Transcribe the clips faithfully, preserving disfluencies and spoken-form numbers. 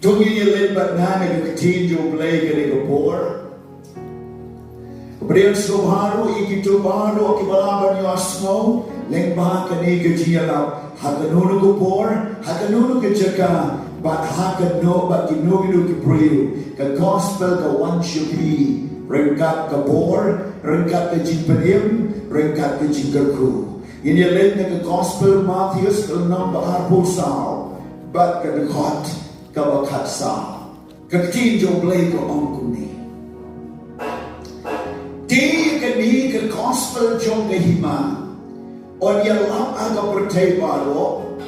To ngin ïa leit bad nga na ka ktien jong U Blei kane ka por. Bad sngewbha ruh ïa kito baroh kiba lah ban ïohsngew lyngba kane ka jingïalap ha kano kano ka por, ha kano kano ka jaka, bad ha kano bad kino kino ki briew, ka gospel ka wan sha phi ryngkat ka bor, ryngkat ka jingpynim, ryngkat ka jingkyrkhu. Ngin ïa leit na ka gospel Mathaios ka lynnong ba arphew saw bad ka dkhot kaba khatsaw. Ka ktien jong U Blei ka ong kumne. Te kane ka gospel jong ka hima yn ïalap ha ka pyrthei baroh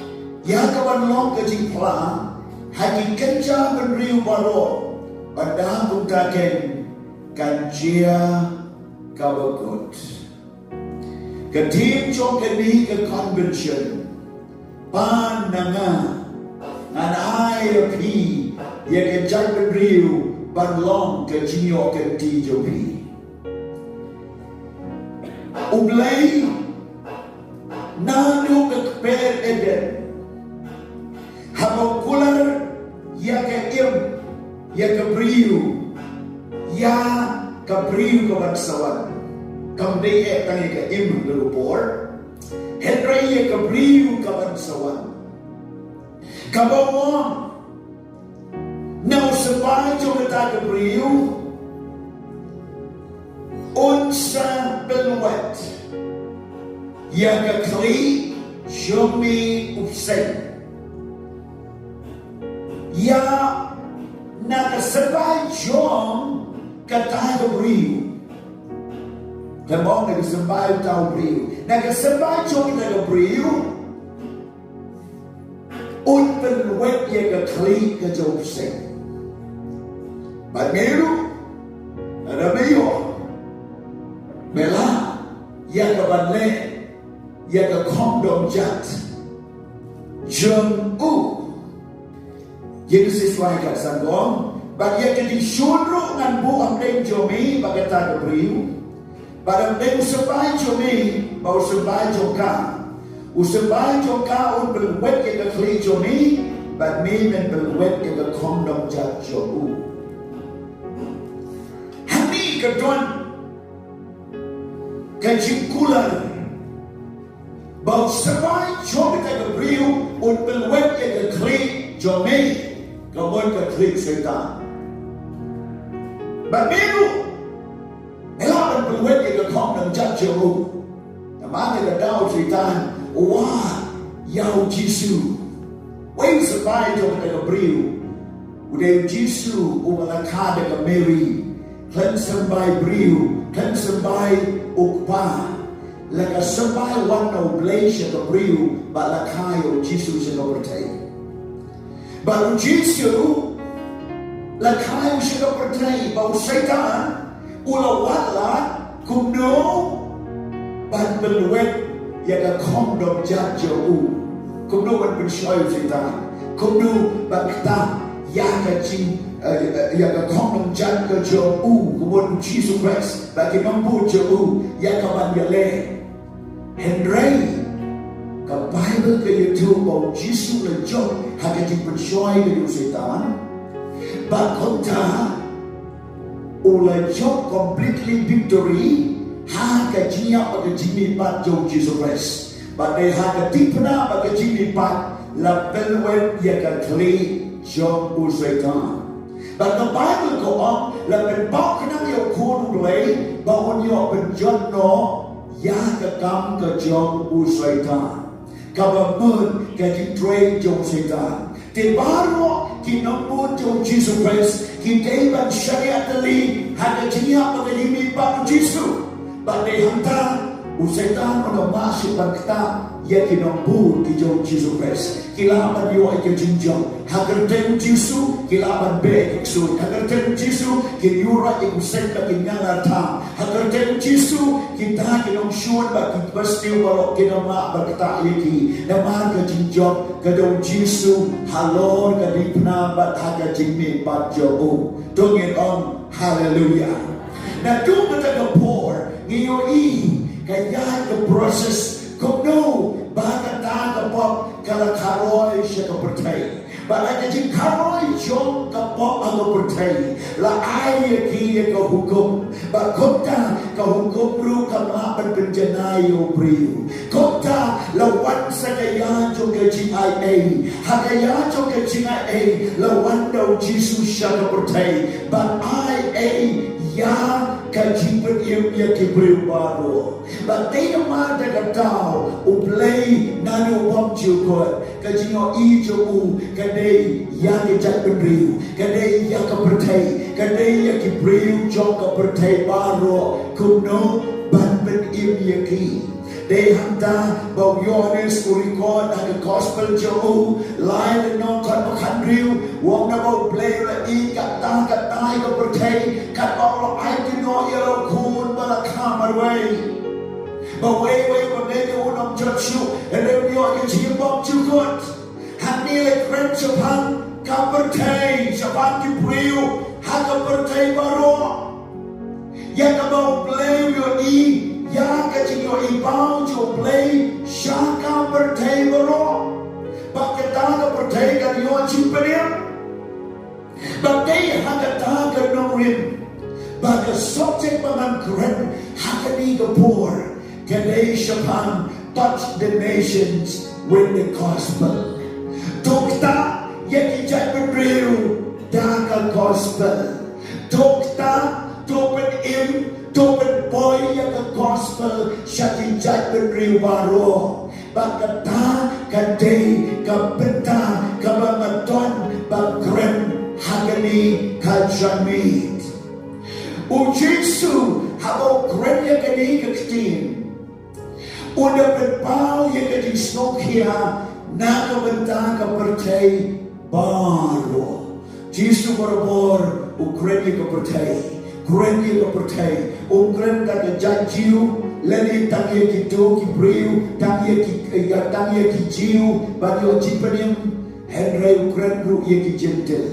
ïa ka ban long ka jingphla ha ki kynja bynriew baroh, bad da kumta keiñ kan jia kaba kut. Ka theme jong kane ka convention, Pan na nga, ngan ai ïa phi ïa ka jaitbynriew ban long ka jingïoh kynti jong phi. U Blei naduh ka kper Eden haba u kular ïa ka im, ïa ka briew, ïa ka briew ka ban sa wan. Kam dei eh tang ïa ka im ha kane ka por, hynrei ïa ka briew ka ban sa wan. Kaba u ong, na u symbai jong kata ka briew un sa pynwet ïa ka khlieh jong me u bseiñ. Ïa, na ka symbai jong kata ka briew. Te mo, na ka symbai uta u briew, na ka symbai jong kata ka briew, un pynwet ïa ka khlieh ka jong u bseiñ. Bad me ruh, lada me ïoh, me lah ïa ka ban leh ïa ka khongdong jat jong u. Ïa ka siswai ka sangong, bad ïa ka dishun ruh ngan buh hapdeng jong me bad kata ka briew, bad hapdeng u symbai jong me bad u symbai jong ka. U symbai jong ka un pynwet ïa ka khlieh jong me, bad me men pynwet ïa ka khongdong jat jong u. Hangne ka don ka jingkular ba u symbai jong kata ka briew un pynwet ïa ka khlieh jong me, ka mon ka khlieh Soitan. Bad me ruh, me lah ban pynwet ïa ka khongdong jat jong u. Namar kata ka daw u Soitan u wad ïa u Jisu. Wei u symbai jong kata ka briew, u dei u Jisu uba la kha da ka Mary. Khlem symbai briew, khlem symbai u Kpa. La ka symbai wan na u Blei sha ka briew, bad la kha ïa u Jisu sha ka pyrthei. Bad u Jisu la kha ïa u sha ka pyrthei, bad u Soitan u la wad lad kumno ban pynwet ïa ka khongdong jat jong u. Kumno ban pynshoi u Soitan, kumno ban ktah ïa ka jing, eh, ïa ka khongdong jat ka jong u, kumno u Jisu Khrist bad ki nongbud jong u ïa ka ban ïaleh. Hynrei ka Baibl ka ïathuh ba u Jisu u la jop ha ka jingpynshoi ka jong u Soitan. Bad kumta u la jop completely victory ha ka jingïap bad ka jingmihpat jong u Jisu Khrist. Bad dei ha ka dipna bad ka jingmihpat la pynwet ïa ka khlieh jong u Soitan. Bad ka Baibl ka ong, la pynpaw khnang ïa u Khun u Blei ba un ïoh pynjot noh ïa ka kam ka jong u Soitan, kaba mut ka jingtrei jong u Soitan. Te baroh ki nongbud jong u Jisu Khrist ki dei ban shaniah tylli ha ka jingïap bad ka jingmihpat u Jisu. Bad dei hangta u Soitan u la mad shuh ban ktah ïa ki nongbud ki jong u Jisu Khrist. Ki lah ban ïoh ïa ka jingjop ha ka kyrteng u Jisu, ki lah ban beh ki ksuid ha ka kyrteng u Jisu, ki ïuroi ïa ki bseiñ bad ki ñiangartha ha ka kyrteng u Jisu, kita ki nongshun bad ki basniew baroh kin ym lah ban ktah ïa ki namar ka jingjop ka jong u Jisu halor ka dipna bad ha ka jingmihpat jong u. To ngin ong haleluia. Naduh kata ka por ngi ïohi ka ïaid ka process kumno ba kata ka pop ka la kha roi sha ka pyrthei. Bad ha ka jingkharoi jong ka pop ha ka pyrthei, la ai ïa ki ïa ka hukum. Bad kumta ka hukum ruh kam lah ban pynjanai ïa u briew. Kumta la wan sa ka ïa jong ka jingaiei. Ha ka ïa jong ka jingaiei la wan da u Jisu sha ka pyrthei ban aiei ïa ka jingpynim ïa ki briew baroh. Bad dei namar da kata u Blei naduh u bym ju kut, ka jingïohi jong u ka dei ïa ki jaitbynriew, ka dei ïa ka pyrthei, ka dei ïa ki briew jong ka pyrthei baroh, kumno ban pynim ïa ki. Dei hangta ba u Ïoannis u record ha ka gospel jong u, lai lynnong khat ba khathynriew, u ong naba u Blei u la ïeit katba katne ka pyrthei, katba u la aiti noh ïa la u khun ba la kha marwei. Ba uwei uwei ba ngeit ïa u un ym jot shuh, hynrei un ïoh ïa ka jingim bymjukut. Hangne la kren shaphang ka pyrthei, shaphang ki briew ha ka pyrthei baroh. Ïa kaba u Blei u ïohi, ïa ka jingïohi paw jong u Blei sha ka pyrthei baroh. Ba kata ka pyrthei kan ïoh jingpynim. Ba dei ha kata ka nongrim ba ka subject ba ngan kren ha kane ka por ka dei shaphang touch the nations with the gospel. To ktah ïa ki jaitbynriew da ka gospel. To ktah, to pynim, to pynpoi ïa ka gospel sha ki jaitbynriew baroh. Ba kata ka dei ka bynta kaba nga don ban kren ha kane ka janmiet. U Jisu haba u kren ïa kane ka ktien, u da pynpaw ïa ka jingsngewkhia na ka bynta ka pyrthei baroh. Jisu barabor u kren ïa ka pyrthei, kren ïa ka pyrthei. Um kren tang ïa ka jait Jiw, lane tang ïa kito ki briew, tang ïa ki, ïa, tang ïa ki Jiw ban ïoh jingpynim. Hynrei u kren ruh ïa ki Jentil,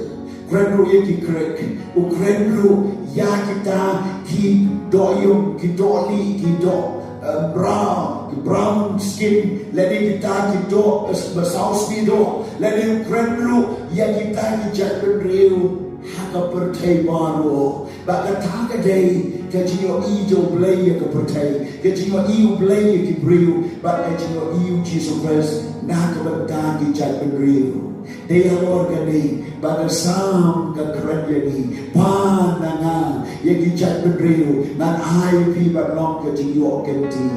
kren ruh ïa ki Grik, u kren ruh ïa kita ki dohïung, ki dohlieh, ki doh, eh, brown, ki brown skin, lane kita ki doh, eh, ba saw spidol, lane u kren ruh ïa kita ki jaitbynriew ha ka pyrthei baroh. Ba kata ka dei ka jingïohi jong u Blei ïa ka pyrthei, ka jingïohi u Blei ïa ki briew, ba ka jingïohi u Jisu Khrist na ka bynta ki jaitbynriew. Dei halor kane ba ka Salm ka kren ïa ngi, Pa na nga ïa ki jaitbynriew, ngan ai phi ban long ka jingïoh kynti.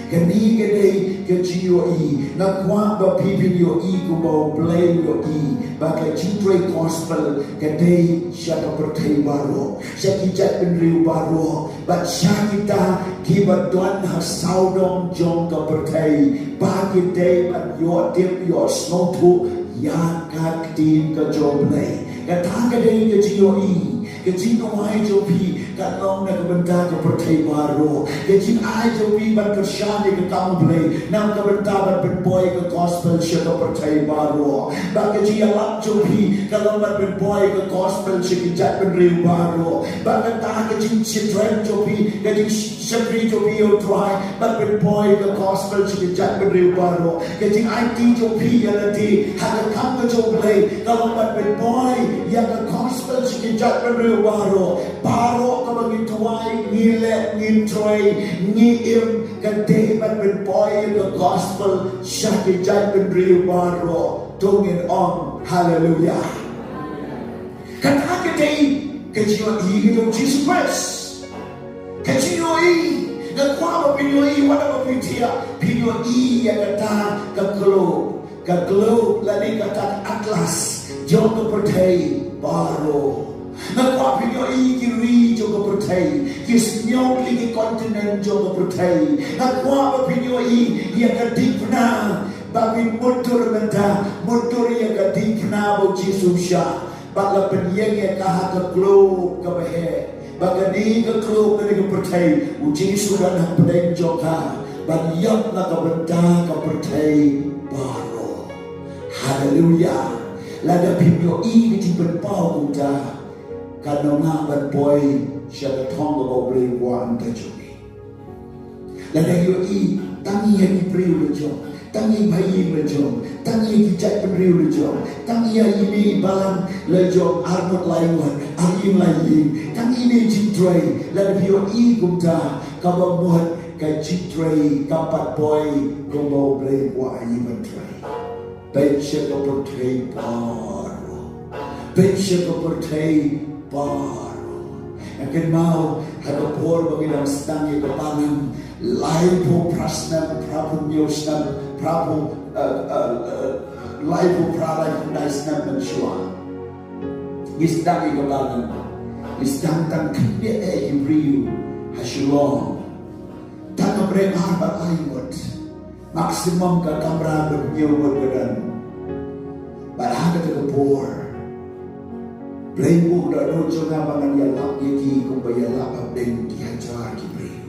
Kane ka dei ka jingïohi, nga kwah ba phi phin ïohi kumba u Blei u ïohi, ba ka jingtrei gospel ka dei sha ka pyrthei baroh, sha ki jaitbynriew baroh, bad sha kita kiba don ha sawdong jong ka pyrthei, ba ki dei ban ïoh tip, ïoh sngewthuh ïa ka ktien ka jong u Blei. Kata ka dei ka jingïohi. Ka jingduwai jong phi kan long na ka bynta ka pyrthei baroh. Ka jingai jong phi ban kyrshan ïa ka kam u Blei na ka bynta ban pynpoi ka gospel sha ka pyrthei baroh. Bad ka jingïalap jong phi kan long ban pynpoi ka gospel sha ki jaitbynriew baroh. Bad kata ka jingshakri jong phi, ka jingshakri jong phi ïa u Trai ban pynpoi ka gospel sha ki jaitbynriew baroh. Ka jingaiti jong phi ïa lade ha ka kam ka jong u Blei kan long ban pynpoi ïa ka gospel sha ki jaitbynriew baroh. Baroh kaba ngi duwai, ngi leh, ngi trei, ngi im, ka dei ban pynpoi ïa ka gospel sha ki jaitbynriew baroh. To ngin ong haleluya. Kata ka dei ka jingïohi ka jong u Jisu Khrist. Ka jingïohi, nga kwah ba phin ïohi, wat la ba phi thiah, phin ïohi ïa kata ka globe, ka globe lane kata ka atlas jong ka pyrthei baroh. Nga kwah phin ïohi ki ri jong ka pyrthei, ki sniewbha ki continent jong ka pyrthei. Nga kwah ba phin ïohi ïa ka diengphna, ba phin mutdur mynta, mutdur ïa ka diengphna ba u Jisu u shah. Bad la pynïeng ïa ka ha ka globe kaba heh. Ba kane ka globe, kane ka pyrthei, u Jisu u don hapdeng jong ka ban ïap na ka bynta ka pyrthei baroh. Haleluya. Lada phim ïohi ka jingpynpaw kumta, kan ym lah ban poi sha ka thong kaba u Blei u kwah na ka bynta jong ngi. Lada ïohi tang ïa ki briew la jong, Tang ïa i bhaïing la jong, tang ïa ki jaitbynriew la jong, tang ïa ine i balang la jong, arngut lai ngut, arïing lai ïing, tang ine i jingtrei, lada phi ïohi kumta, kaba mut ka jingtrei kam pat poi kumba U Blei u kwah ïa i ban trei. Peit sha ka pyrthei baroh. Peit sha ka pyrthei baroh. Nga kynmaw ha ka por ba ngi dang sdang ïa ka balang, laiphew phra snem, phraphew hynñiew snem, phraphew, eh, eh, eh, laiphew phra, laiphew khyndai snem mynshuwa. Ngi sdang ïa ka balang. Ngi sdang tang khyndiat eh ki briew ha Shillong. Tang ka briew ar bad lai ngut. Maximum ka kamra ban hynñiew ngut ka don. Bad ha kata ka por, Blei u buh dohnud jong nga ba ngan ïalap ïa ki kumba ïalap hapdeng ki hajar ki briew.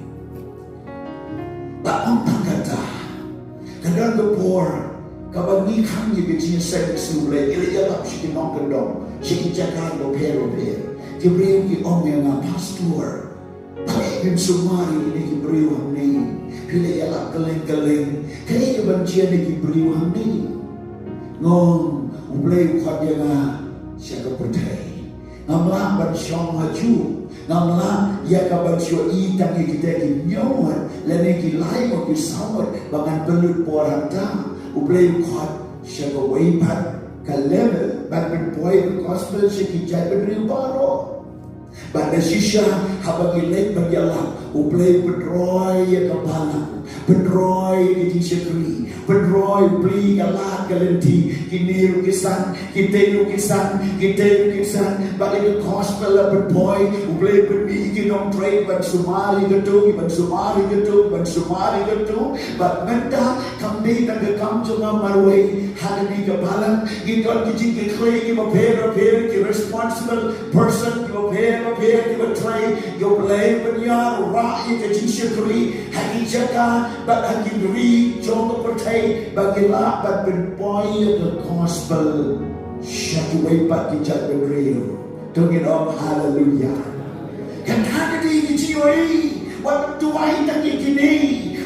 Bad ym tang kata, ka don ka por kaba ngi khang ïa ka jingïaseng ka sngi U Blei, ngi la ïalap sha ki nongkyndong, sha ki jaka bapher bapher. Ki briew ki ong ïa nga, Pastor, balei phim sumar ïa kine ki briew hangne? Phi la ïalap kylleng kylleng. Kaei kaban jia na ki briew hangne? Nga ong, U Blei u khot ïa nga sha ka pyrthei. Ngam lah ban shong ha ju. Ngam lah ïa ka ban shu ïohi tang ïa kita ki hynñiew ngut lane ki lai ngut, ki saw ngut ba ngan pynlut por hangta. U Blei u khot sha kawei pat ka level ban pynpoi ka gospel sha ki jaitbynriew baroh. Bad da shisha haba ngi leit ban ïalap, U Blei u pynroi ïa ka balang, pynroi ïa ka jingshakri, pynroi, plie ka lad ka lynti, kine ruh ki san, kitei ruh ki san, kitei ruh ki san. Bad ïa ka gospel la pynpoi, U Blei u pynmih ïa ki nongtrei ban sumar ïa katu, ban sumar ïa katu, ban sumar ïa katu. Bad mynta kam dei tang ka kam jong nga marwei. Ha kane ka balang ngi don ki jingkitkhlieh kiba pher bapher, ki responsible person kiba pher bapher kiba trei. Ïa U Blei u pynïar, u rah ïa ka jingshakri ha ki jaka bad ha ki ri jong ka pyrthei ba ki lah ban pynpoi ïa ka gospel sha kiwei pat ki jaitbynriew. To ngin ong haleluya. Kata ka dei ka jingïohi. Wat duwai tang ïa kine,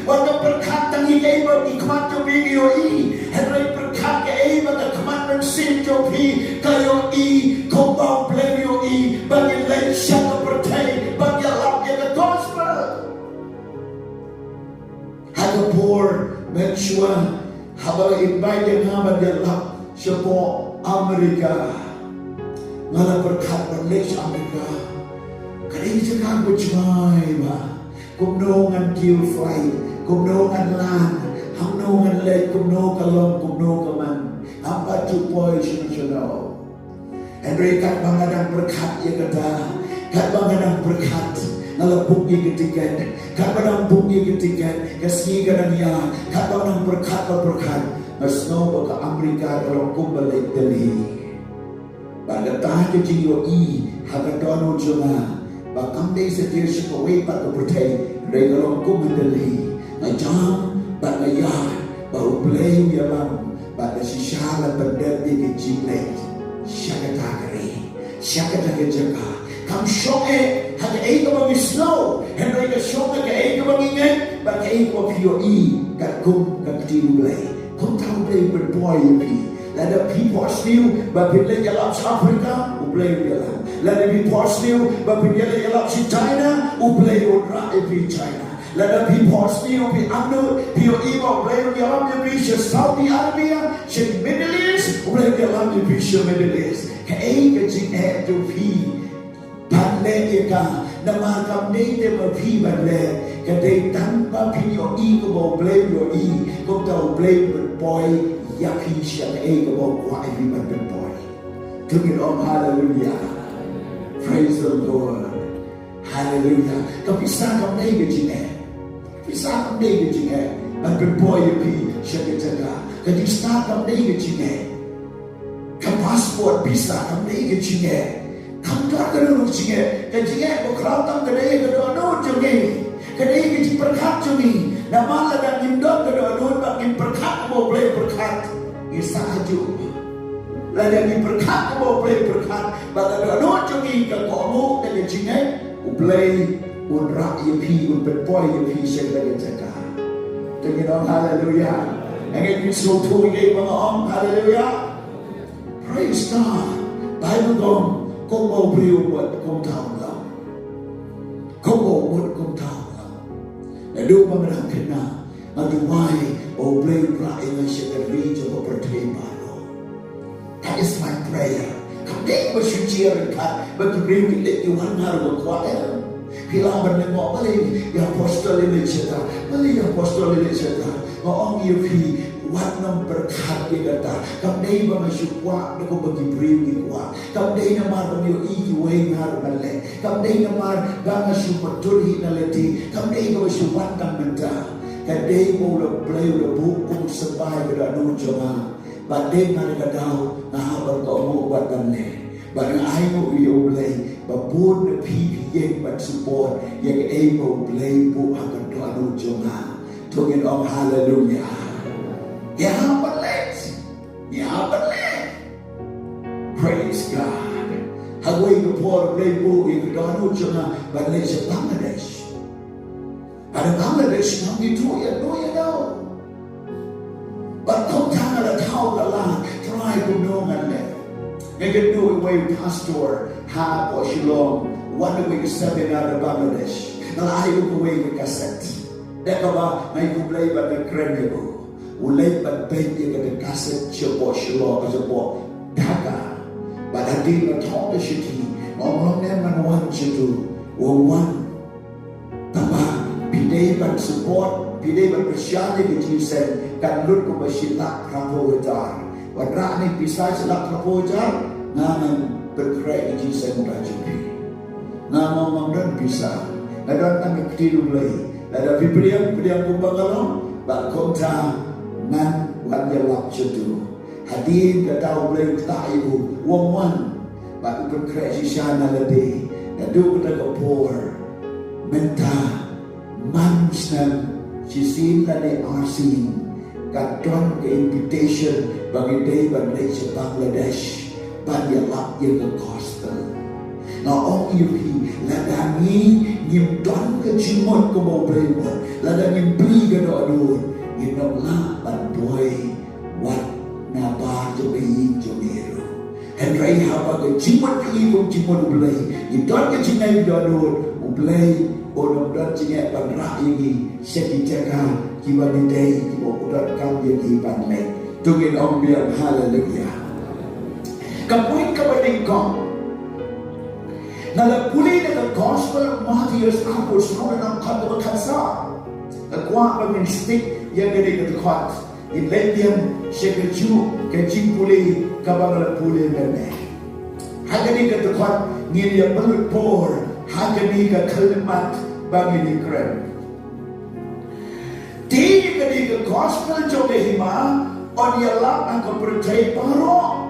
wat pyrkhat tang ïa kaei ba ki khmat jong phi ki ïohi. Hynrei pyrkhat kaei ba ka khmat mynsiem jong phi ka ïohi, kumba U Blei u ïohi, ba ngin leit sha ka pyrthei ban ïalap ïa ka gospel. Ha ka por mynshuwa, haba la invite ïa nga ban ïalap shapoh America, nga la pyrkhat ban leit sha America. Ka dei ka jaka kaba jngai bha. Kumno ngan kiew flight, kumno ngan land, hangno ngan leit, kumno ka long, kumno ka man. Ngam pat ju poi shano shano. Hynrei katba nga dang pyrkhat ïa kata, katba nga dang pyrkhat, nga la book ïa ka tiket. Katba dang book ïa ka tiket, ka sngi ka dang ïaid, katba nga dang pyrkhat, ba pyrkhat, nga sngew ba ka America ka long kumba leit Delhi. Bad kata ka jingïohi ha ka dohnud jong nga ba kam dei satia sha kawei pat ka pyrthei, hynrei ka long kum ha Delhi. Nga jam bad nga ïaid ba U Blei u ïalam. Bad da shisha la pyndep ïa ka jingleit sha kata ka ri, sha kata ka jaka. Kam shong eh ha kaei kaba ngi sngew, hynrei ka shong ha kaei kaba ngi ngeit bad kaei kaba phi ïohi katkum ka ktien U Blei. Kumta U Blei u pynpoi ïa phi. Lada phi phohsniew ba phin leit ïalap sha Africa, U Blei u ïalam. Lada phi phohsniew ba phin leit ïalap sha China, U Blei un rah ïa phi China. Lada phi phohsniew, phi angnud, phi ïohi ba U Blei u ïalam ïa phi sha Saudi Arabia, sha Middle East, U Blei u ïalam ïa phi sha Middle East. Kaei ka jingeh jong phi ban leh ïa ka? Namar kam dei te ba phi ban leh, ka dei tang ba phin ïohi kumba U Blei u ïohi. Kumta U Blei un pynpoi ïa phi sha kaei kaba u kwah ïa phi ban pynpoi. To ngin ong haleluya. Praise the Lord. Haleluya. Ka pisa kam dei ka jingeh. Pisa kam dei ka jingeh ban pynpoi ïa phi sha ka jaka. Ka jingstad kam dei ka jingeh. Ka passport, pisa kam dei ka jingeh. Kam don kano kano ka jingeh. Ka jingeh bakhraw tam ka dei ka dohnud jong ngi. Ka dei ka jingpyrkhat jong ngi. Namar lada ngim don ka dohnud bad ngim pyrkhat kumba U Blei u pyrkhat, ngi sah hajuh. Lada ngi pyrkhat kumba U Blei u pyrkhat bad ka dohnud jong ngi ka kohnguh da ka jingngeit, U Blei un rah ïa phi, un pynpoi ïa phi sha kata ka jaka. To ngin ong haleluya. Nga ngeit phi sngewthuh ïa ba nga ong. Haleluya. Praise God. Bible ka ong, kumba u briew u mut kumta u long. Kumba u mut kumta u long. Naduh ba nga dang khynnah, nga duwai ba U Blei un rah ïa nga sha ka ri jong ka pyrthei baroh. That is my prayer. Kam dei ba shu jia ryngkat ba ki briew ki leit ki wan, nga ruh nga kwah, eh. Phi lah ban lyngngoh, balei ïa apostol i leit shata, balei ïa apostol i leit shata. Nga ong ïa phi, wat nym pyrkhat ïa kata. Kam dei ba nga shu kwah da kumba ki briew ki kwah. Kam dei namar ba nga ïohi kiwei, nga ruh ngan leh. Kam dei namar ba nga shu pynthut hi na lade. Kam dei ba nga shu wan tang mynta. Ka dei ba U Blei u la buh kum u symbai ka dohnud jong nga. Bad dei nga, ka daw nga hap ban kohnguh bad ban leh. Bad nga ainguh ïa U Blei ba bun na phi phi ïeng ban support ïa kaei ba U Blei u buh ha ka dohnud jong nga. To ngin ong haleluya. Ïa hap ban leh. Ïa hap ban leh. Praise God. Ha kawei ka por U Blei u buh ïa ka dohnud jong nga ban leit sha Bangladesh. Bad ha Bangladesh ngam ithuh ïa uno ïa uno. Bad kumta nga la thaw la lad, Trai, kumno ngan leh. Nga ïakynduh uwei u pastor hapoh Shillong, wan uwei ka seminar na Bangladesh. Nga la ai u kawei ka cassette. Da kaba nga ai U Blei ba nga kren ïa u. U leit ban peit ïa kata ka cassette shapoh Shillong, shapoh Dhaka. Bad hadien nga thoh da shithi, nga ong, long ne em ngan wan shatu. U ong wan. Tangba phi dei ban support, phi dei ban pyrshah ïa ka jingïaseng, kan lut kumba shi lak phra phew hajar. Wanrah ne pisa shi lak phra phew hajar, nga ngan pynkhreh ïa ka jingïaseng da jong phi. Nga ong ngam don pisa, nga don tang ka ktien U Blei. Lada phi pdiang, pdiang kumba nga long, bad kumta ngan wan ïalap shatu. Hadien kata U Blei u ktah ïa u, u ong wan. Bad u pynkhreh shisha na lade. Naduh kata ka por, mynta man snem shisien lane arsien, ka don ka invitation ba ngi dei ban leit sha Bangladesh ban ïalap ïa ka gospel. Nga ong ïa phi, lada ngi ngim don ka jingmut kumba U Blei u mut, lada ngim plie ka dohnud, ngin ym lah ban poi wat na bar jong ka ïing jong ngi ruh. Hynrei haba ka jingmut ka ïing kum jingmut U Blei, ngi don ka jingngeit ka dohnud, U Blei un ym don jingeh ban rah ïa ngi sha ki jaka kiba ngi dei, kiba u donkam ïa ngi ban leit. To ngin ong biang haleluya. Ka point kaba nyngkong, nga la pule na ka Gospel Mathaios arphew saw, na ka dkhot kaba khatsaw. Nga kwah ba ngin stick ïa kane ka dkhot. Ngin leit biang sha kajuh ka jingpule kaba nga la pule mynne. Ha kane ka dkhot ngin ïa pynlut por ha kane ka khyllipmat ba ngin ïa kren. Te kane ka gospel jong ka hima yn ïalap ha ka pyrthei baroh.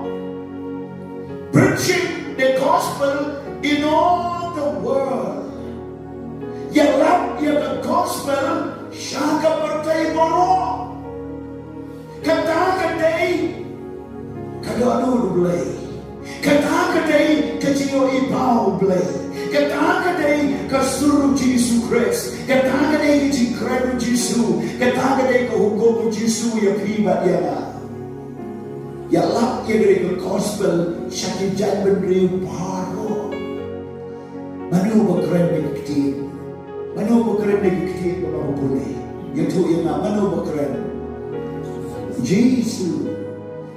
Preaching the gospel in all the world. Ïalap ïa ka gospel sha ka pyrthei baroh. Kata ka dei ka dohnud U Blei. Kata ka dei ka jingïohi paw U Blei. Kata ka dei ka sur U Jisu Khrist. Kata ka dei ka jingkren U Jisu. Kata ka dei ka hukum U Jisu ïa phi bad ïa nga. Ïalap ïa kane ka gospel sha ki jaitbynriew baroh. Mano ba kren da ka ktien? Mano ba kren da ka ktien kaba nga pule? Ïathuh ïa nga, mano ba kren? Jisu.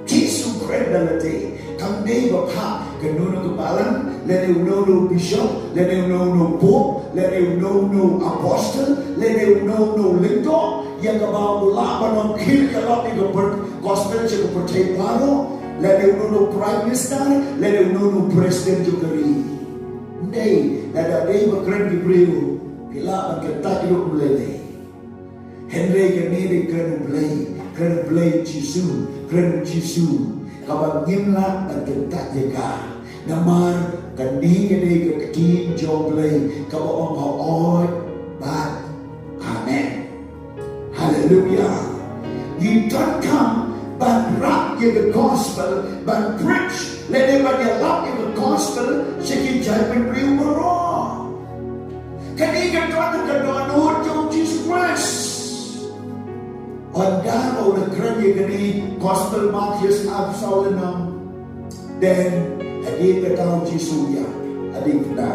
Jisu kren da lade. Kam dei ba phah kano kano ka balang, lane uno uno u bishop, lane uno uno u pope, lane uno uno u apostle, lane uno uno u lyngdoh, ïa kaba u lah ban ong khie ïalap ïa ka gospel sha ka pyrthei baroh, lane uno uno u prime minister, lane uno uno u president jong ka ri. Ym dei, lada dei ba kren ki briew, ki lah ban kyntait ruh ym lei lei. Hynrei kane dei kren U Blei, kren U Blei Jisu, kren U Jisu. Kaba ngim lah ban kyntait ïa ka. Namar kane ka dei ka ktien jong U Blei kaba ong hooid bad amen. Haleluya. Ngi donkam ban rah ïa ka gospel, ban preach, lane ban ïalap ïa ka gospel sha ki jaitbynriew baroh. Kane ka don ha ka dohnud jong U Jisu Khrist. Ynda u la kren ïa kane, Gospel Mathaios arphew saw lynnong. Then, hadien kata u Jisu u ïap, hadien kata,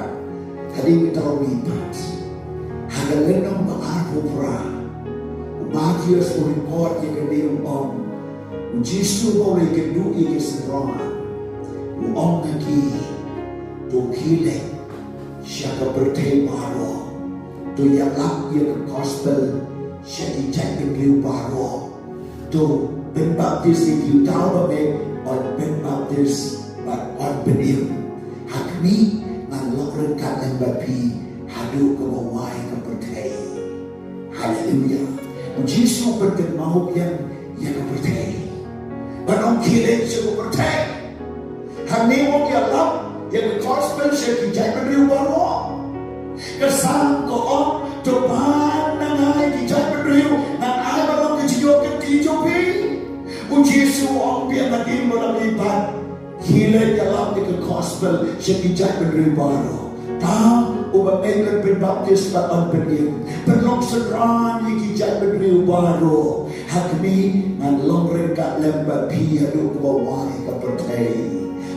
hadien kata u mih pat. Ha ka lynnong ba arphew phra, u Mathaios u record ïa kane, u ong, u Jisu ba u la ïakynduh ïa ki synran, u ong ha ki, to khie leit sha ka pyrthei baroh, to ïalap ïa ka Gospel sha ki jaitbynriew baroh. To pynbaptis ïa ki, uta uba mih un pynbaptis bad un pynim. Ha khmih, ngan long ryngkat lem bad phi haduh kaba wai ka pyrthei. Haleluia. U Jisu u pynkynmaw biang ïa ka pyrthei. Ban ong khie leit sha ka pyrthei. Hangne u ong ïalap ïa ka Gospel sha ki jaitbynriew baroh. Ka Psalm ka ong, to pan na nga ïa ki jaitbynriew, ngan ai ban long ka jingïoh kynti jong phi. U Jisu u ong biang hadien ba u la mih pat, khie leit ïalap ïa ka Gospel sha ki jaitbynriew baroh. Uta uba mih un pynbaptis bad un pynim, pynlong synran ïa ki jaitbynriew baroh. Ha khmih, ngan long ryngkat lem bad phi haduh kaba wai ka pyrthei.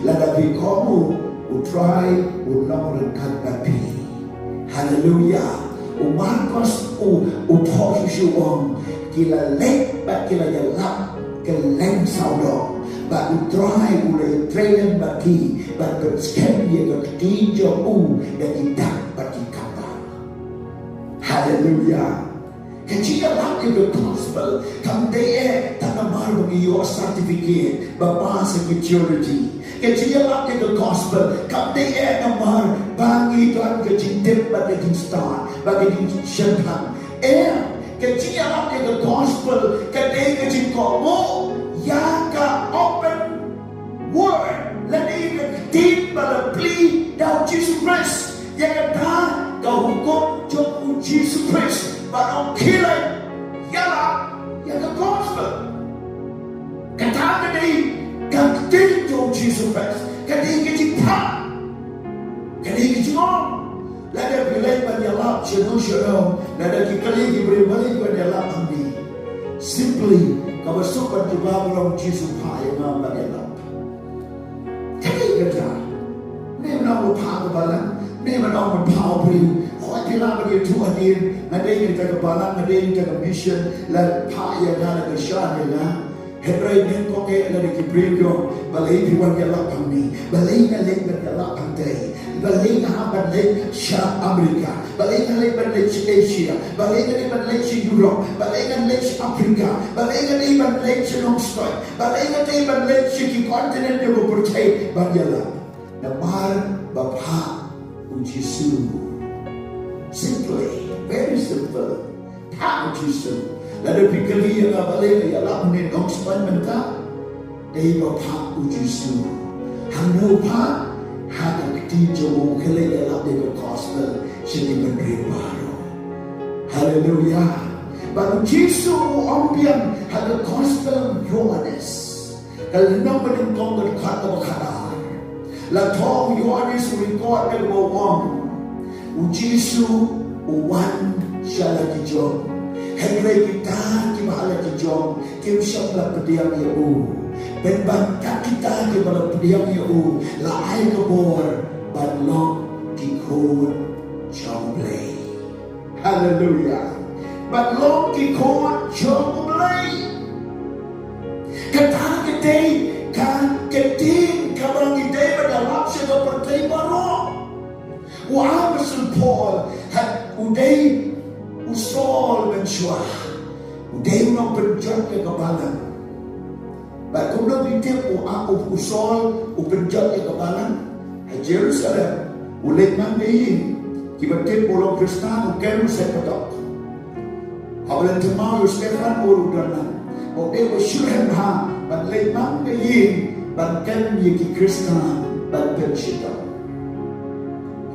Lada phi kohnguh, u Trai un long ryngkat bad phi. Haleluia. U Markos u, u thoh shuh shuh, u ong, ki la leit bad ki la ïalap kylleng sawdong, bad u Trai u la ïatrei lem bad ki ban pynskhem ïa ka ktien jong u da ki dak bad ki kambah. Haleluia. Ka jingïalap ïa ka Gospel kam dei eh tang namar ba ngi ïoh certificate ba pass ha ki theology. Ka jingïalap ïa ka Gospel kam dei eh namar ba ngi don ka jingtip bad ka jingstad bad ka jingshemphang. Em, ka jingïalap ïa ka Gospel ka dei ka jingkohnguh ïa ka open word, lane ka ktien ba la plie da u Jisu Khrist. Ïa kata ka hukum jong u Jisu Khrist, ba u ong khie leit ïalap ïa ka Gospel. Kata ka dei ka ktien jong u Jisu Khrist, ka dei ka jingphah, ka dei ka jingong. Lada phi leit ban ïalap shano shano, lada ki kylli ki briew balei phi wan ïalap hangne, simply kaba suk ban jubab, ba long Jisu phah ïa nga ban ïalap. Ka dei kata. Mano mano ba phah ka balang, mano mano ba phah u briew. Hooid, phi lah ban ïathuh hadien, nga dei na kata ka balang, nga dei na kata ka mission, la phah ïa nga, la kyrshan ïa nga. Hynrei nyngkong eh lada ki briew ki ong, balei phi wan ïalap hangne, balei nga leit ban ïalap hangtei, balei nga hap ban leit sha America, balei nga leit ban leit sha Asia, balei nga leit ban leit sha Europe, balei nga leit sha Africa, balei nga leit ban leit sha Nongstoiñ, balei nga leit ban leit sha ki continent jong ka pyrthei ban ïalap. Namar ba phah u Jisu. Simply, very simple. Phah u Jisu. Lada phi kylli ïa nga balei nga ïalap ne Nongstoiñ mynta, dei ba phah u Jisu. Hangno phah? Ha ka kti jong u, khie leit ïalap ïa ka gospel sha ki bynriew baroh. Haleluia. Bad u Jisu u ong biang ha ka gospel Ïoannis, ka lynnong banyngkong, ka dkhot kaba khatar. La thoh u Ïoannis u record ïa kaba u ong, u Jisu u wan sha la ki jong, hynrei kita kiba ha la ki jong kim shym la pdiang ïa u. Pynban kat kita kiba la pdiang ïa u, la ai ka bor ban long ki khun jong U Blei. Haleluia. Ban long ki khun jong U Blei. Kata ka dei ka ktien kaba ngi dei ban ïalap sha ka pyrthei baroh. U Apostle Paul, ha, u dei u Saul mynshuwa. U dei u nongpynjot ïa ka balang. Bad kumno phi tip u, a, u, u Saul u pynjot ïa ka balang? Ha Jerusalem, u leit man ka ïing. Kiba tip u long Khristan, u kem u sait patok. Haba la thymmai u Stephan, u ruh u don lang. U dei uba shu rem bha ban leit man ka ïing ban kem ïa ki Khristan ban pynshitom.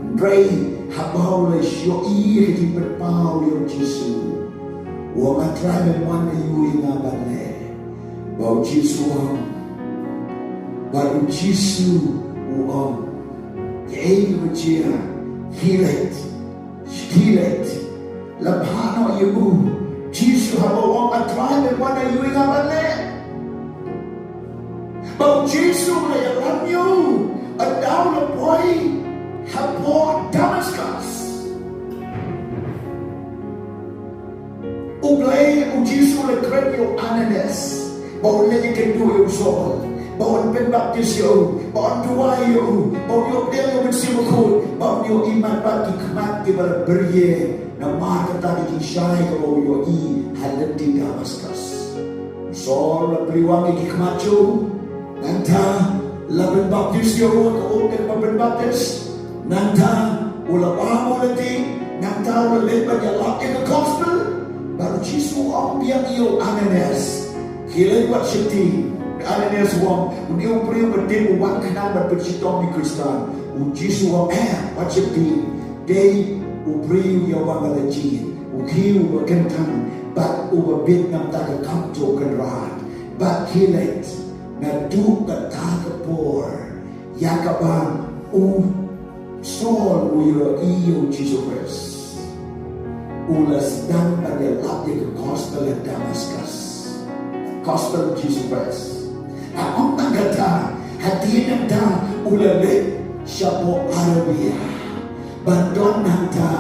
Hynrei haba u la ïohi ïa ka jingpynpaw ïa u Jisu, u ong, "A Trai, me mon aïu ïa nga ban leh?" Bad u Jisu u ong, bad u Jisu u ong, kaei kaba jia, khie leit, khie leit, la phah noh ïa u, Jisu haba u ong, A Trai, me wan aïu ïa nga ban leh? Ba u Jisu u la ïalam ïa u ynda u la poi hapoh Damaskas. U Blei, u Jisu u la kren ïa u Ananias ba un leit ïakynduh ïa u Saul, ba un pynbaptis ïa u, ba un duwai ïa u, ba un ïoh pdiang ïa u Mynsiem Bakhuid, ba un ïohi mat bad ki khmat kiba la briew. Namar kata ka jingshai kaba u ïohi ha lynti Damaskas. U Saul la plie wang ïa ki khmat jong u. Nangta la pynbaptis ïa u ha ka um kaba pynbaptis. Nangta u la bam u lynti. Nangta u la leit ban ïalap ïa ka gospel. Bad u Jisu u ong biang ïa u Ananias, khie leit wat sheptieng. Ananias u ong, une u briew ba dei u wan khnang ban pynshitom ïa ki Khristan. U Jisu u ong, eh, wat sheptieng. Dei u briew ïa uba nga la jied, u khiew uba kyntang bad uba bit na bynta ka kam jong U Kynrad. Bad khie leit, naduh kata ka por ïa kaba u Saul u ïohi ïa u Jisu Khrist, u la sdang ban ïalap ïa ka gospel ha Damaskas. Gospel Jisu Khrist. Haba ym tang kata, hadien nangta u la leit shapoh Arabia. Bad don nangta,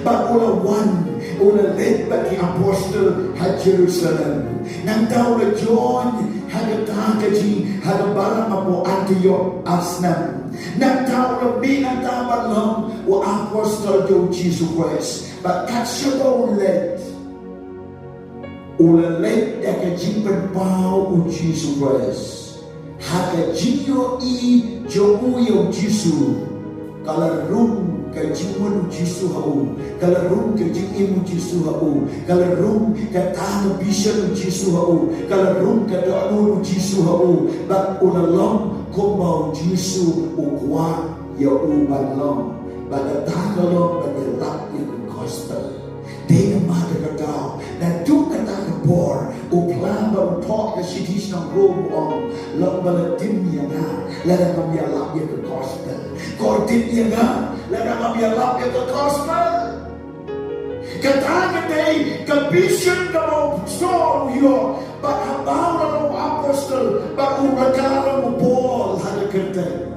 bad u la wan, u la leit bad ki apostol ha Jerusalem. Nangta u la join ha kata ka jing, ha ka balang hapoh Antiok Asnam. Nangta u la mih nangta ban long u apostol jong u Jisu Khrist. Bad kat shaba u leit, u la leit da ka jingpynpaw u Jisu Khrist. Ha ka jingïohi jong u ïa u Jisu, ka la rung ka jingmut u Jisu ha u, ka la rung ka jingim u Jisu ha u, ka la rung kata ka vision u Jisu ha u, ka la rung ka dohnud u Jisu ha u, bad u la long kumba u Jisu u kwah ïa u ban long. Bad kata ka long ban ïalap ïa ka gospel. Dei namar kata ka daw, naduh kata ka por, u phla bad u thoh ha ka shithi shnong Rom u ong, long ba la dim ïa nga lada ngam ïalap ïa ka gospel. Kordit ïa nga lada ngam ïalap ïa ka gospel. Kata ka dei ka vision kaba u Saul u ïoh, bad haba u la long u apostol, bad u la kylla long u Paul ha ka kyrteng.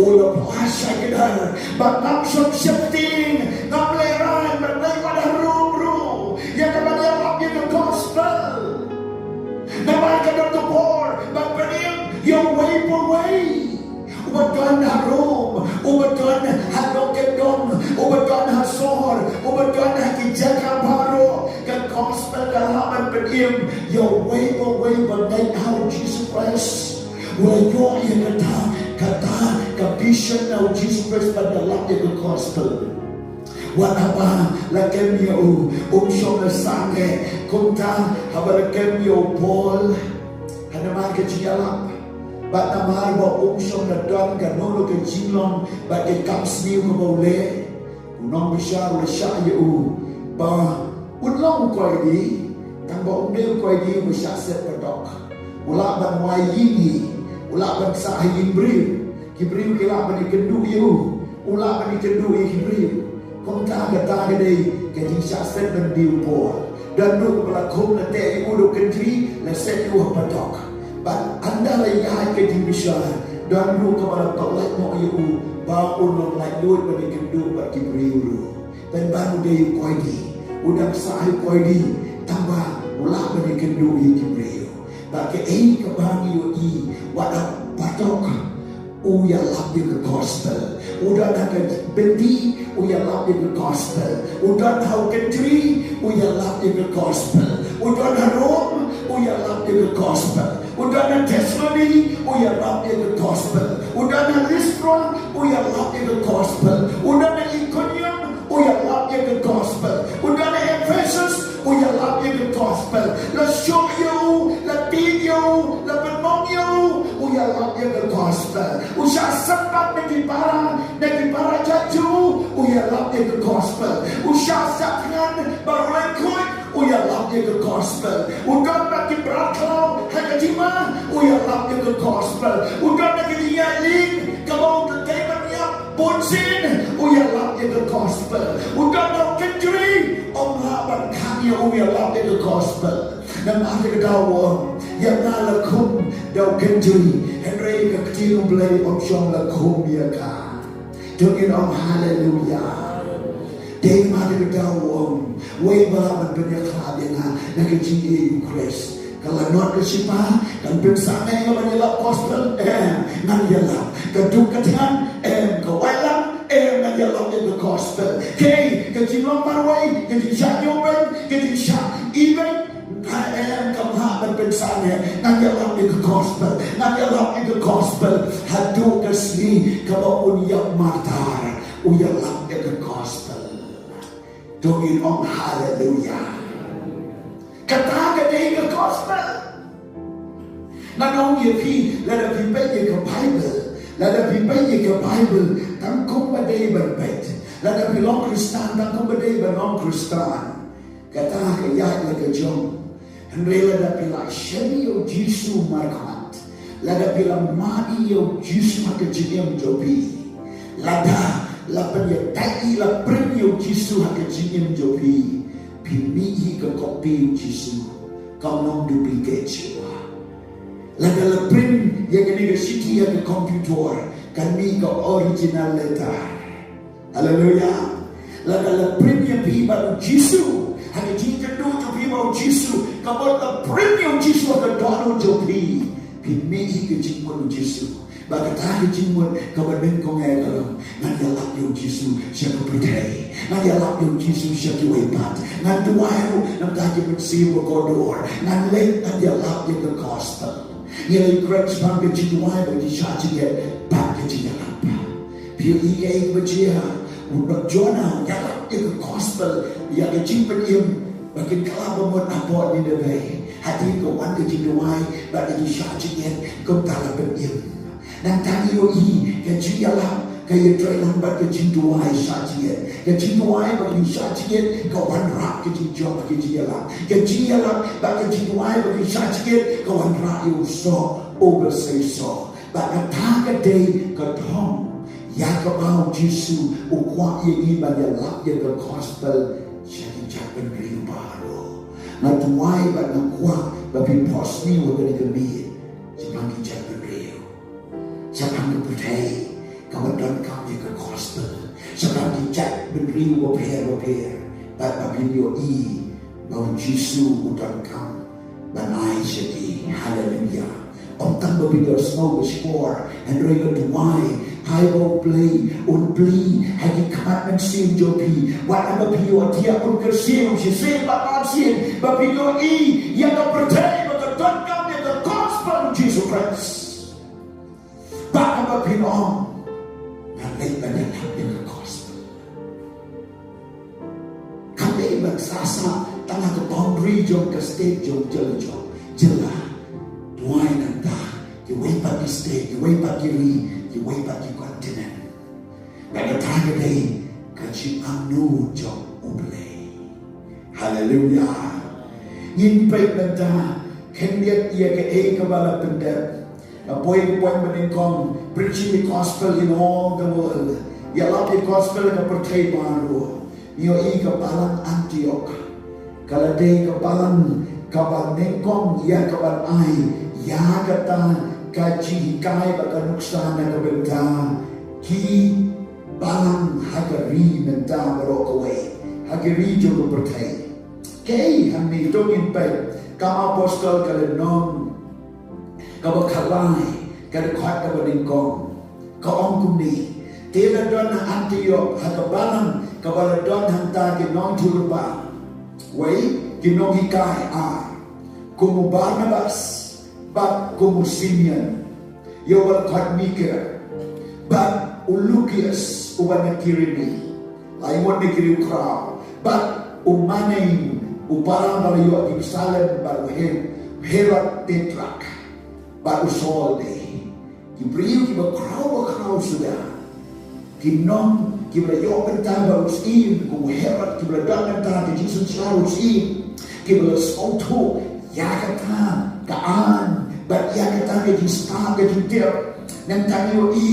U la phla shai kdar, bad ngam shym sheptieng, ngam lehrain, bad ngam leit wat harum ruh ïa kaba ïalap ïa ka gospel. Namar ka don ka por ban pynim ïa uwei pa uwei. Uba don ha Rom, uba don ha dong kyndong, uba don ha sor, uba don ha ki jaka baroh, ka gospel ka lah ban pynim ïa uwei pa uwei ba ngeit ha u Jisu Khrist. Wat ïoh ïa kata, kata ka vision na u Jisu Khrist ban ïalap ïa ka gospel. Wat haba la kem ïa u, um shym la sangeh. Kumta haba la kem ïa u Paul, ha namar ka jingïalap, bad namar ba um shym la don kano kano ka jinglong bad ka kam sniew kaba u leh, u nongbishar u la shah ïa u ba un long u koidi, tang ba um dei u koidi uba shah set patok. U lah ban wai ïing ïing, u lah ban sah ha ïing briew, ki briew ki lah ban ïakynduh ïa u, u lah ban ïakynduh ïa ki briew. Kumta kata ka dei ka jingshah set lynti u Paul. Don ruh kaba la khum la teh ïa u da u kynjri, la set ïa u ha patok. Bad ynda la ïaid ka jingbishar, don ruh kaba la pyllait noh ïa u ba un long laitluid ban ïakynduh bad ki briew ruh. Pynban u dei u koidi, u dang sah u koidi, tang ba u lah ban ïakynduh ïa ki briew. Bad kaei kaba ngi ïohi, wat la patok u ïalap ïa ka gospel. U don ha ka byndi, u ïalap ïa ka gospel. U don ha u kynjri, u ïalap ïa ka gospel. U don ha Rom, u ïalap ïa ka gospel. U don ha Thessaloni, u ïalap ïa ka gospel. U don ha Listra, u ïalap ïa ka gospel. U don ha Ikonium, u ïalap ïa ka gospel. U don ha Ephesus, u ïalap ïa ka gospel. La shoh ïa u, la tied ïa u, la pynmong ïa u, u ïalap ïa ka gospel. U shah sympat na ki para, na ki para jait jong u, u ïalap ïa ka gospel. U shah sah thngan bad u lyngkhuid, u ïalap ïa ka gospel. U don bad ki para khlaw ha ka jingma, u ïalap ïa ka gospel. U don ha ka jingïaid lieng kaba u dei ban ïap bunsien, u ïalap ïa ka gospel. U don ha u kynjri, um lah ban khang U ïalap ïa ka gospel. Namar kata ka daw u ong, ïa nga la khum da u kynjri, hynrei ka ktien U Blei ym shym la khum ïa ka. To ngin ong haleluya. Dei namar kata ka daw u ong, wei ba lah ban pynïakhlad ïa nga na ka jingïeit u Khrist. Ka la nod ka shipa, kan pynsangeh ïa nga ban ïalap gospel, em, ngan ïalap. Ka duk ka thiang, em, ka waitlam, em, ngan ïalap ïa ka gospel. Kaei, ka jinglong marwei, ka jingshah ñiewbeiñ, ka jingshah ibeiñ, ha, em, kam hap ban pynsangeh, ngan ïalap ïa ka gospel, ngan ïalap ïa ka gospel. Haduh ka sngi kaba un ïap martyr, u ïalap ïa ka gospel. To ngin ong haleluya. Kata ka dei ka gospel. Ngan ong ïa phi, lada phi peit ïa ka Bible, lada phi peit ïa ka Bible tang kumba dei ban peit, lada phi long Khristan tang kumba dei ban long Khristan, kata ka ïaid la ka jong. Hynrei lada phi la shim ïa u Jisu markhmat, lada phi la mad ïa u Jisu ha ka jingim jong phi, lada la pynïadei, la print ïa u Jisu ha ka jingim jong phi, phi mih hi ka kopi u Jisu, kam long duplicate shuh. Lada la print ïa kane ka shithi ha ka computer, kan mih ka original letter. Haleluya. Lada la print ïa phi bad u Jisu ha ka jingïakynduh jong phi bad u Jisu, kaba la print ïa u Jisu ha ka dohnud jong phi, phi mih hi ka jingmut u Jisu. Bad kata ka jingmut kaba nyngkong eh ka long, ngan ïalap ïa u Jisu sha ka pyrthei. Ngan ïalap ïa u Jisu sha kiwei pat. Ngan duwai ruh na bynta ki mynsiem ba kordor. Ngan leit, ngan ïalap ïa ka gospel. Ngi la ïakren shaphang ka jingduwai bad ka jingshah jingit bad ka jingïalap. Phi ïohi kaei kaba jia? U Jonah u ïalap ïa ka gospel, ïa ka jingpynim, ba kin kylla ba mut hapoh Nineveh. Hadien ka wan ka jingduwai bad ka jingshah jingit, kumta la pynim. Nangta ngi ïohi ka jingïalap ka ïatrei lang bad ka jingduwai shah jingit. Ka jingduwai bad ka jingshah jingit ka wanrah ka jingjop bad ka jingïalap. Ka jingïalap bad ka jingduwai bad ka jingshah jingit ka wanrah ïa u soh uba seisoh. Bad kata ka dei ka thong ïa kaba u Jisu u kwah ïa ngi ban ïalap ïa ka gospel sha ki jaitbynriew baroh. Nga duwai bad nga kwah ba phin phohsniew ha kane ka miet shaphang ki jaitbynriew, shaphang ka pyrthei kaba donkam ïa ka gospel, shaphang ki jaitbynriew bapher bapher, bad ba phin ïohi ba u Jisu u donkam ban ai sha ki. Haleluya. Ym tang ba phin ïohsngew ka shkor, hynrei nga duwai, hai ba U Blei un plie ha ki khmat mynsiem jong phi, wat haba phi ïohthiah, un kyrsiew shisien bad langsien, ba phin ïohi ïa ka pyrthei ba ka donkam ïa ka gospel u Jisu Khrist. Bad haba phin ong, ngan leit ban ïalap ïa ka gospel. Kam dei ban sah sah tang ha ka boundary jong ka state, jong jylla, jong jylla. Duwai nangta kiwei pat ki state, kiwei pat ki ri, kiwei pat ki continent. Bad kata ka dei ka jingangnud jong U Blei. Haleluya. Ngin peit mynta khyndiat ïa kaei kaba la pyndep. Nga poi ka point ba nyngkong, preaching the gospel in all the world. Ïalap ïa ka gospel ha ka pyrthei baroh. Ngi ïohi ka balang Antiok ka la dei ka balang kaba nyngkong ïa kaban ai ïa kata ka jinghikai bad ka nuksa na ka bynta ki balang ha ka ri mynta baroh kawei, ha ki ri jong ka pyrthei. Kaei hangne, to ngin peit Kam Apostol ka lynnong kaba khatlai, ka dkhot kaba nyngkong. Ka ong kumne: Te la don ha Antiok ha ka balang kaba la don hangta ki nongïathuhlypa wei, ki nonghikai ar, kum u Barnabas bad kum u Simeon, ïa uba la khot Niger, bad u Lukius uba na Kirene, lai ngut na ki riewkhraw, bad u Manain, u para ba la ïoh Jerusalem, bad u Her-, Herod Tetrak, bad u Saul de. Ki briew kiba khraw ba khraw suda. Ki nong kiba la ïoh bynta bad u syiem, kum u Herod, kiba la don bynta, ki jingsynshar u syiem, kiba la sngewthuh ïa kata ka aiñ bad ïa kata ka jingstad, ka jingtip. Nangta ngi ïohi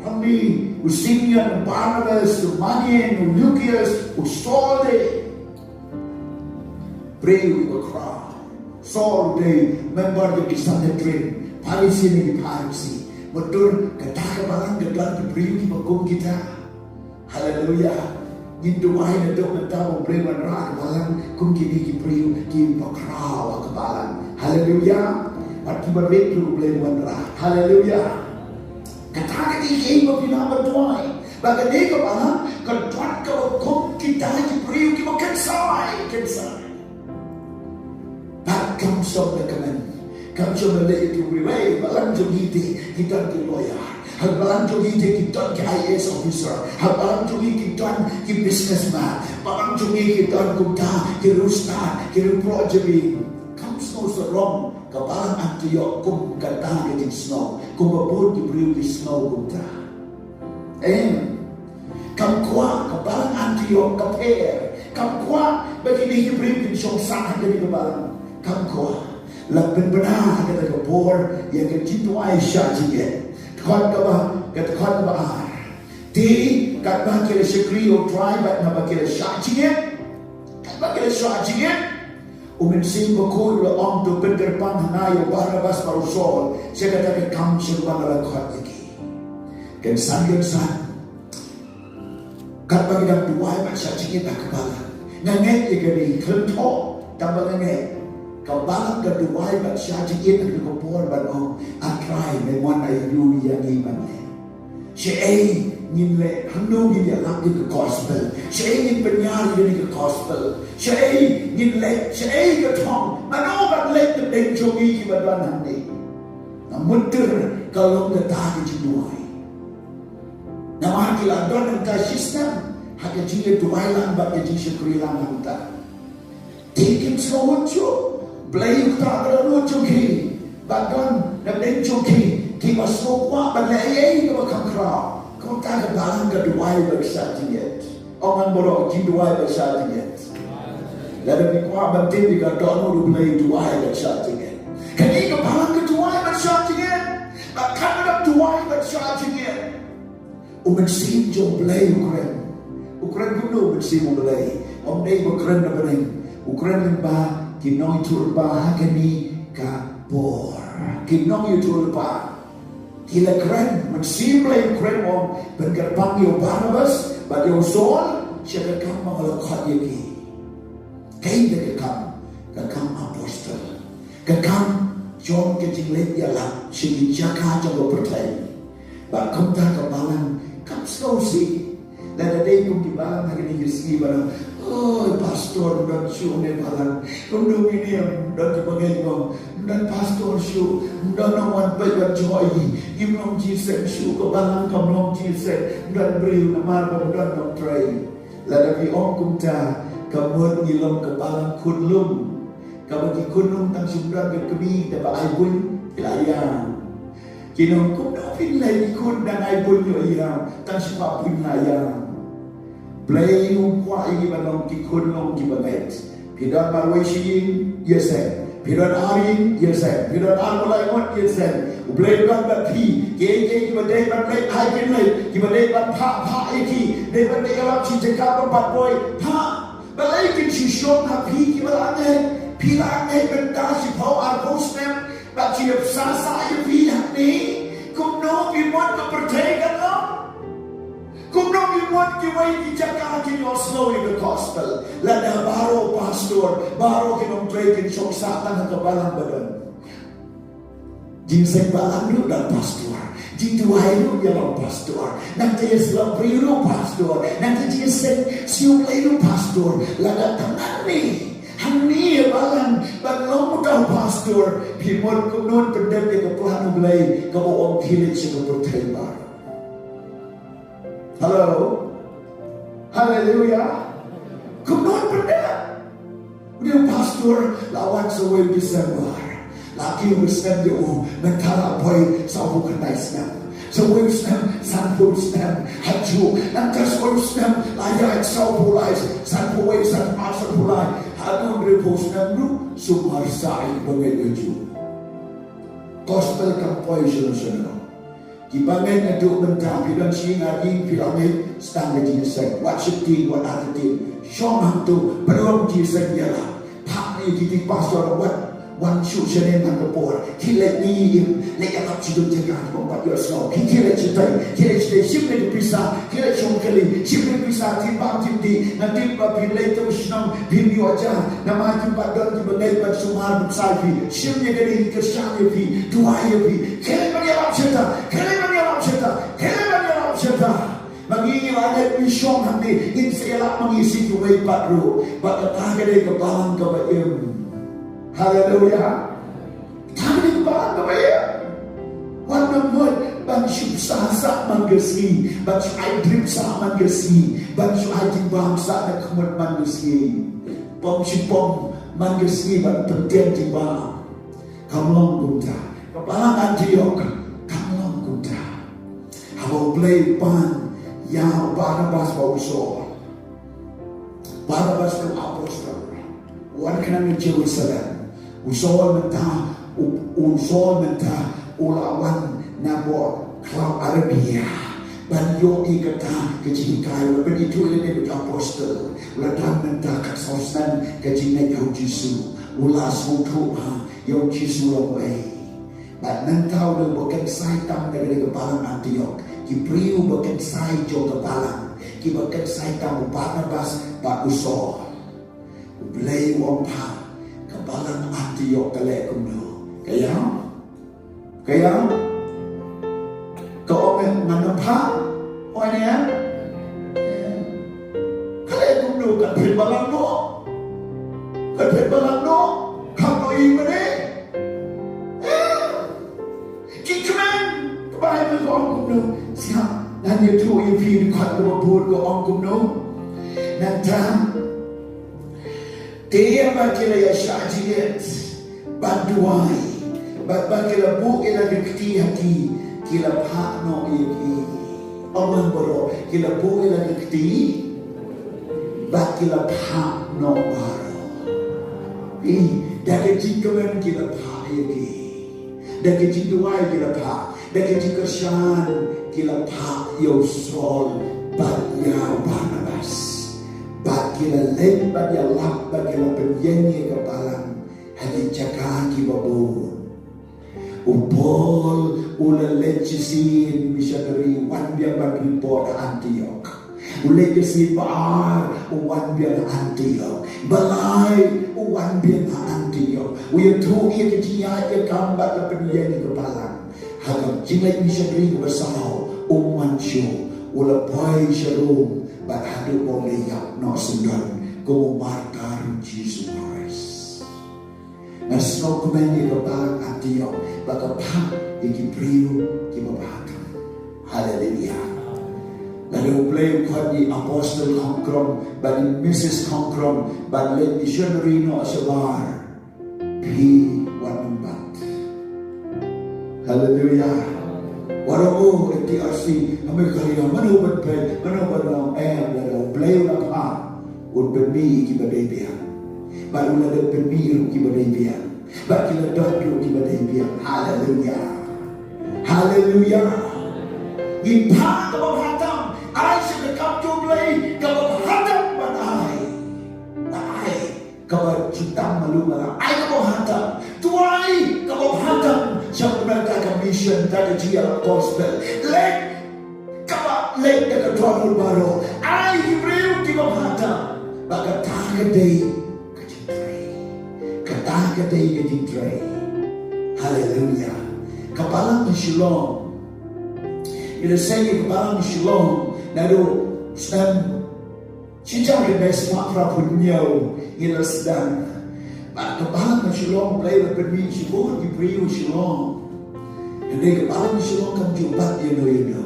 hangne u Simeon, u Barnabas, u Manain, u Lukius, u Saul de. Briew iba khraw. Saul u dei member jong ki Sanhedrin, Pharisi ne ki Pharisi. Mynta kata ka balang ka don ki briew kiba kum kita. Haleluya. Ngin duwai naduh mynta ba U Blei un wanrah ka balang kum kine ki briew kiba khraw ha ka balang. Haleluya. Bad kiba rit ruh U Blei un wanrah. Haleluya. Kata ka dei kaei ba phi lah ban duwai. Ba kane ka balang ka don kaba kum kita ki briew kiba kynsai, kynsai. Bad kam shym la kmen, kam shym la leh ïa ki briew, eh, balang jong ngi te ki don ki lawyer. Ha balang jong ngi te ki don ki I A S officer. Ha balang jong ngi ki don ki businessman. Balang jong ngi ki don kumta ki riewstad, ki riewproh jabieng. Kam sngewsarong ka balang Antiok kum kata ka jingsngew, kumba bun ki briew ki sngew kumta. Em. Kam kwah ka balang Antiok ka pher. Kam kwah ba kine ki briew kin shong sah ha kane ka balang. Kam kwah. La pynbna ha kata ka por ïa ka jingduwai shah jingit. Dkhot kaba, ka dkhot kaba ar. Te katba ki la shakri ïa U Trai bad naba ki la shah jingit. Katba ki la shah jingit, U Mynsiem Bakhuid u la ong to pynkyrpang ha nga ïa u Barnabas bad u Saul sha kata ka kam sha kaba nga la khot ïa ki. Kynsan kynsan, katba ki dang duwai bad shah jingit ha ka balang, nga ngeit ïa kane, khlem thoh, tang ba nga ngeit. Ka balang ka duwai bad shah jingit ha ka por ban ong, A Trai, me mon aïu ïa ngi ban leh? Shaei ngin leh, hangno ngin ïalap ïa ka gospel? Shaei ngin pynïar ïa ka gospel? Shaei ngin leh, shaei ka thong? Mano ban leh na pdeng jong ngi kiba don hangne? Nga mutdur ka long kata ka jingduwai. Namar ki la don hangta shisnem ha ka jingïaduwai lang bad ka jingshakri lang hangta. Te kim sngewhun shuh. Blei u ktah ka dohnud jong ki. Ba don na pdeng jong ki kiba sngewkwah ban leh ei ei kaba kham khraw. Kumta ka balang ka duwai bad shah jingit. Ong ngan baroh, jingduwai bad shah jingit. Lada phi kwah ban tip ïa ka dohnud U Blei, duwai bad shah jingit. Kane ka balang ka duwai bad shah jingit. Ba katba dang duwai bad shah jingit, U Mynsiem jong U Blei u kren. U kren kumno U Mynsiem U Blei? Ym dei ba kren na bneng. U kren lyngba ki nongïathuhlypa ha kane ka por. Ki nongïathuhlypa ki la kren, Mynsiem Blei u kren, ong, pynkyrpang ïa u Barnabas bad ïa u Saul sha ka kam ba nga la khot ïa ki. Kaei ka kam? Ka kam apostol. Ka kam jong ka jingleit ïalap sha ki jaka jong ka pyrthei. Bad kumta ka balang kam sngewsih. Lada dei kum ki balang ha kine ki sngi ba ong, oi pastor, ym don shuh ne balang. Kumno ngin ïa, ym don kiba ngeit, ym don pastor shuh, ym don nongwan peit wan jngoh ïa ngi. Ngim long jingïaseng shuh, ka balang kam long jingïaseng. Ym don briew namar ba ym don nongtrei. Lada phi ong kumta, ka mut ngi long ka balang khunlung. Kaba ki khunlung tang shu don ka kmie da ba ai buiñ ki la ïam. Ki ong kumno phin leh, ki khun dang ai buiñ ïoh ïam, tang shu ba buiñ la ïam. Blei um kwah ïa ngi ban long ki khunlung kiba ngeit. Phi don marwei shi ïing, ïaseng. Phi don ar ïing, ïaseng. Phi don arphew lai ngut, ïaseng. U Blei u don bad phi. Kiei kiei kiba dei ban leit, ai kin leit. Kiba dei ban phah, phah ïa ki. Dei ban leit ïalap sha jaka ba pat poi, phah. Balei kin shu shong ha phi kiba la ngeit? Phi la ngeit mynta shiphew arphew snem, bad ki ïa pynsa sah ïa phi hangne. Kumno phi mut ka pyrthei kan long? Kumno phi mut kiwei ki jaka kin ïohsngew ïa ka gospel? Lada baroh pastor, baroh ki nongtrei kin shong sah tang ha ka balang ba don. Jingïaseng balang ruh don pastor. Jingduwai ruh ïa long pastor. Nangta ïasyllok briew ruh pastor. Nangta jingïaseng sha U Blei ruh pastor. Lada tang hangne, hangne ïa balang ban long uta u pastor, phi mut kumno un pyndep ïa ka plan U Blei kaba u ong khie leit sha ka pyrthei baroh? Hello. Haleluya. Kumno un pyndep? Une u pastor la wan sa wei u December. La kiew u snem ïa u, mynta la poi sawphew khyndai snem. Sa wei u snem, sanphew snem. Hajuh, nangta sa wei u snem, la ïaid sawphew lai, sanphew wei, sanphew ar, sanphew lai. Haduh hynriewphew snem ruh, sumar sa ïa kiba ngeit hajuh. Gospel kam poi shano shano. Kiba ngeit naduh mynta, phi don shi ïing ar ïing, phi la ngeit, sdang ka jingïaseng. Wat sheptieng, wat artatien. Shong hangto, pynlong jingïaseng ïalap. Phah Ïa ki, ki pastor, wat wan shu shane man ka por. Ki leit ni im, leit ïalap sha ki jaka kiba ym pat ïohsngew. Ki, ki leit shatai, ki leit shatai, shim ïa ka pisa, ki leit shong kali, shim ïa ka pisa, tim bam tim dih. Nga tip ba phi leit tang shnong, phim ïoh ja. Namar kim pat don kiba ngeit ban sumar ban sai phi. Shim ïa kane, kyrshan ïa phi, duwai ïa phi. Ki leit ban ïalap shata, ki leit ban ïalap shata, ki leit ban ïalap shata. Ma ngi, ngi la leit, ngi shong hangne, ngin sa ïalap ma ngi sha kiwei pat ruh. Bad kata ka dei ka balang kaba im. Haleluya. Kata ka dei ka balang kaba im. Wat nang mut ban shu bsa sah man ka sngi, ban shu ai drip sah man ka sngi, ban shu ai jingbam sah na ka mut man ka sngi. Pom shi pom man ka sngi ban pyntieng jingbam. Kam long kumta. Ka balang Antiok kam long kumta. Haba U Blei u pan ïa u Barnabas bad u Saul. Barnabas u apostol. Wan khnang na Jerusalem. U Saul mynta, u, u Saul mynta u la wan na bor khlaw Arabia. Ban ïoh ïa kata ka jinghikai, u la pynithuh ïa lade bad ki apostol. U la don mynta khatsaw snem ka jingngeit ha U Jisu. U la sngewthuh ha ïa U Jisu long uei. Bad nangta u dei ba kynsai tam na ka dei ka balang Antiok. Ki briew ba kynsai jong ka balang, kiba kynsai tam u Barnabas bad u Saul. U Blei u ong phah, ka balang Antiok ka leh kumno? Ka ïa? Ka ïa? Ka ong ngan ym phah? Oi ne? Ka leh kumno? Kan phet balang noh. Kan phet balang noh. Kham noh ïing mane. Ki kmen, ka Baibl ka ong kumno? Sngap, ngan ïathuh ïa phi dkhot kaba bud ka ong kumno. Nangta, te ïa ba ki la ïa shah jingit bad duwai, bad ba ki la buh ïa la ka kti ha ki, ki la phah noh ïa ki. Ong lang baroh, ki la buh ïa la ka kti bad ki la phah noh baroh. Ï, da ka jingkmen ki la phah ïa ki. Da ka jingduwai ki la phah, da ka jingkyrshan ki la phah ïa u Saul bad ïa u Barnabas. Bad ki la leit bad ïalap bad ki la pynïeng ïa ka balang ha ki jaka kiba bun. U Paul u la leit shisien missionary, wan biang ban report ha Antiok. U leit ka sien ba ar, u wan biang ha Antiok. Ba lai, u wan biang ha Antiok. U ïathuh ïa ka jingïaid ïa ka kam bad la pynïeng ïa ka balang. Ha ka jingleit missionary kaba saw, um wan shuh. U la poi sha Rom bad haduh ba u la ïap noh syndon kum u martyr u Jisu Khrist. Nga sngewkmen ïa ka balang Antiok ba ka phah ïa ki briew kiba bha tam. Haleluya. Lada U Blei u khot ïa i Apostol Khongkrom bad i Missus Khongkrom ban leit missionary noh shabar, phi wat nym bat. Haleluya. Wat ong, oh, N T R C, ha Meghalaya mano ban peit, mano ban long? Em, lada U Blei u la phah, un pynmih ïa kiba dei biang. Bad u la dep pynmih ruh kiba dei biang. Bad ki la don ruh kiba dei biang. Haleluya. Haleluya. Ngin phah kaba bha tam. Ai sha ka kam jong U Blei kaba bha tam ban ai. Ban ai kaba ju tam malu mala. Ai kaba bha tam. To ai kaba bha tam sha ka bynta ka mission, da ka jingïalap gospel. Leit kaba leit da ka dohnud baroh. Ai ki briew kiba bha tam. Ba kata ka dei ka jingtrei. Kata ka dei ka jingtrei. Haleluya. Ka balang na Shillong. Ngi la seng ïa ka balang na Shillong naduh snem shijar khyndai spah phra phew hynñiew ngi la sdang. Bad ka balang na Shillong, Blei u la pynmih shibun ki briew Shillong. Hynrei ka balang na Shillong kam ju bat ïano ïano.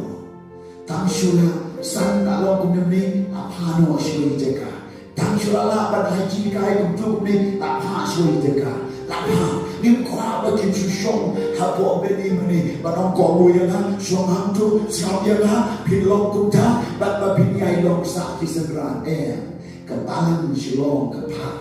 Tang shu la san, la long kumne kumne, la phah noh sha kawei ka jaka. Tang shu la lah ban ai jinghikai kumjuh kumne, la phah sha kawei ka jaka. La phah. Ngim kwah ba kin shu shong hapoh bynta mane, ban ong kohnguh ïa nga, shong hangto, sngap ïa nga, phin long kumta, bad ba phin ïai long sah ki synran. Em, ka balang Shillong ka phah.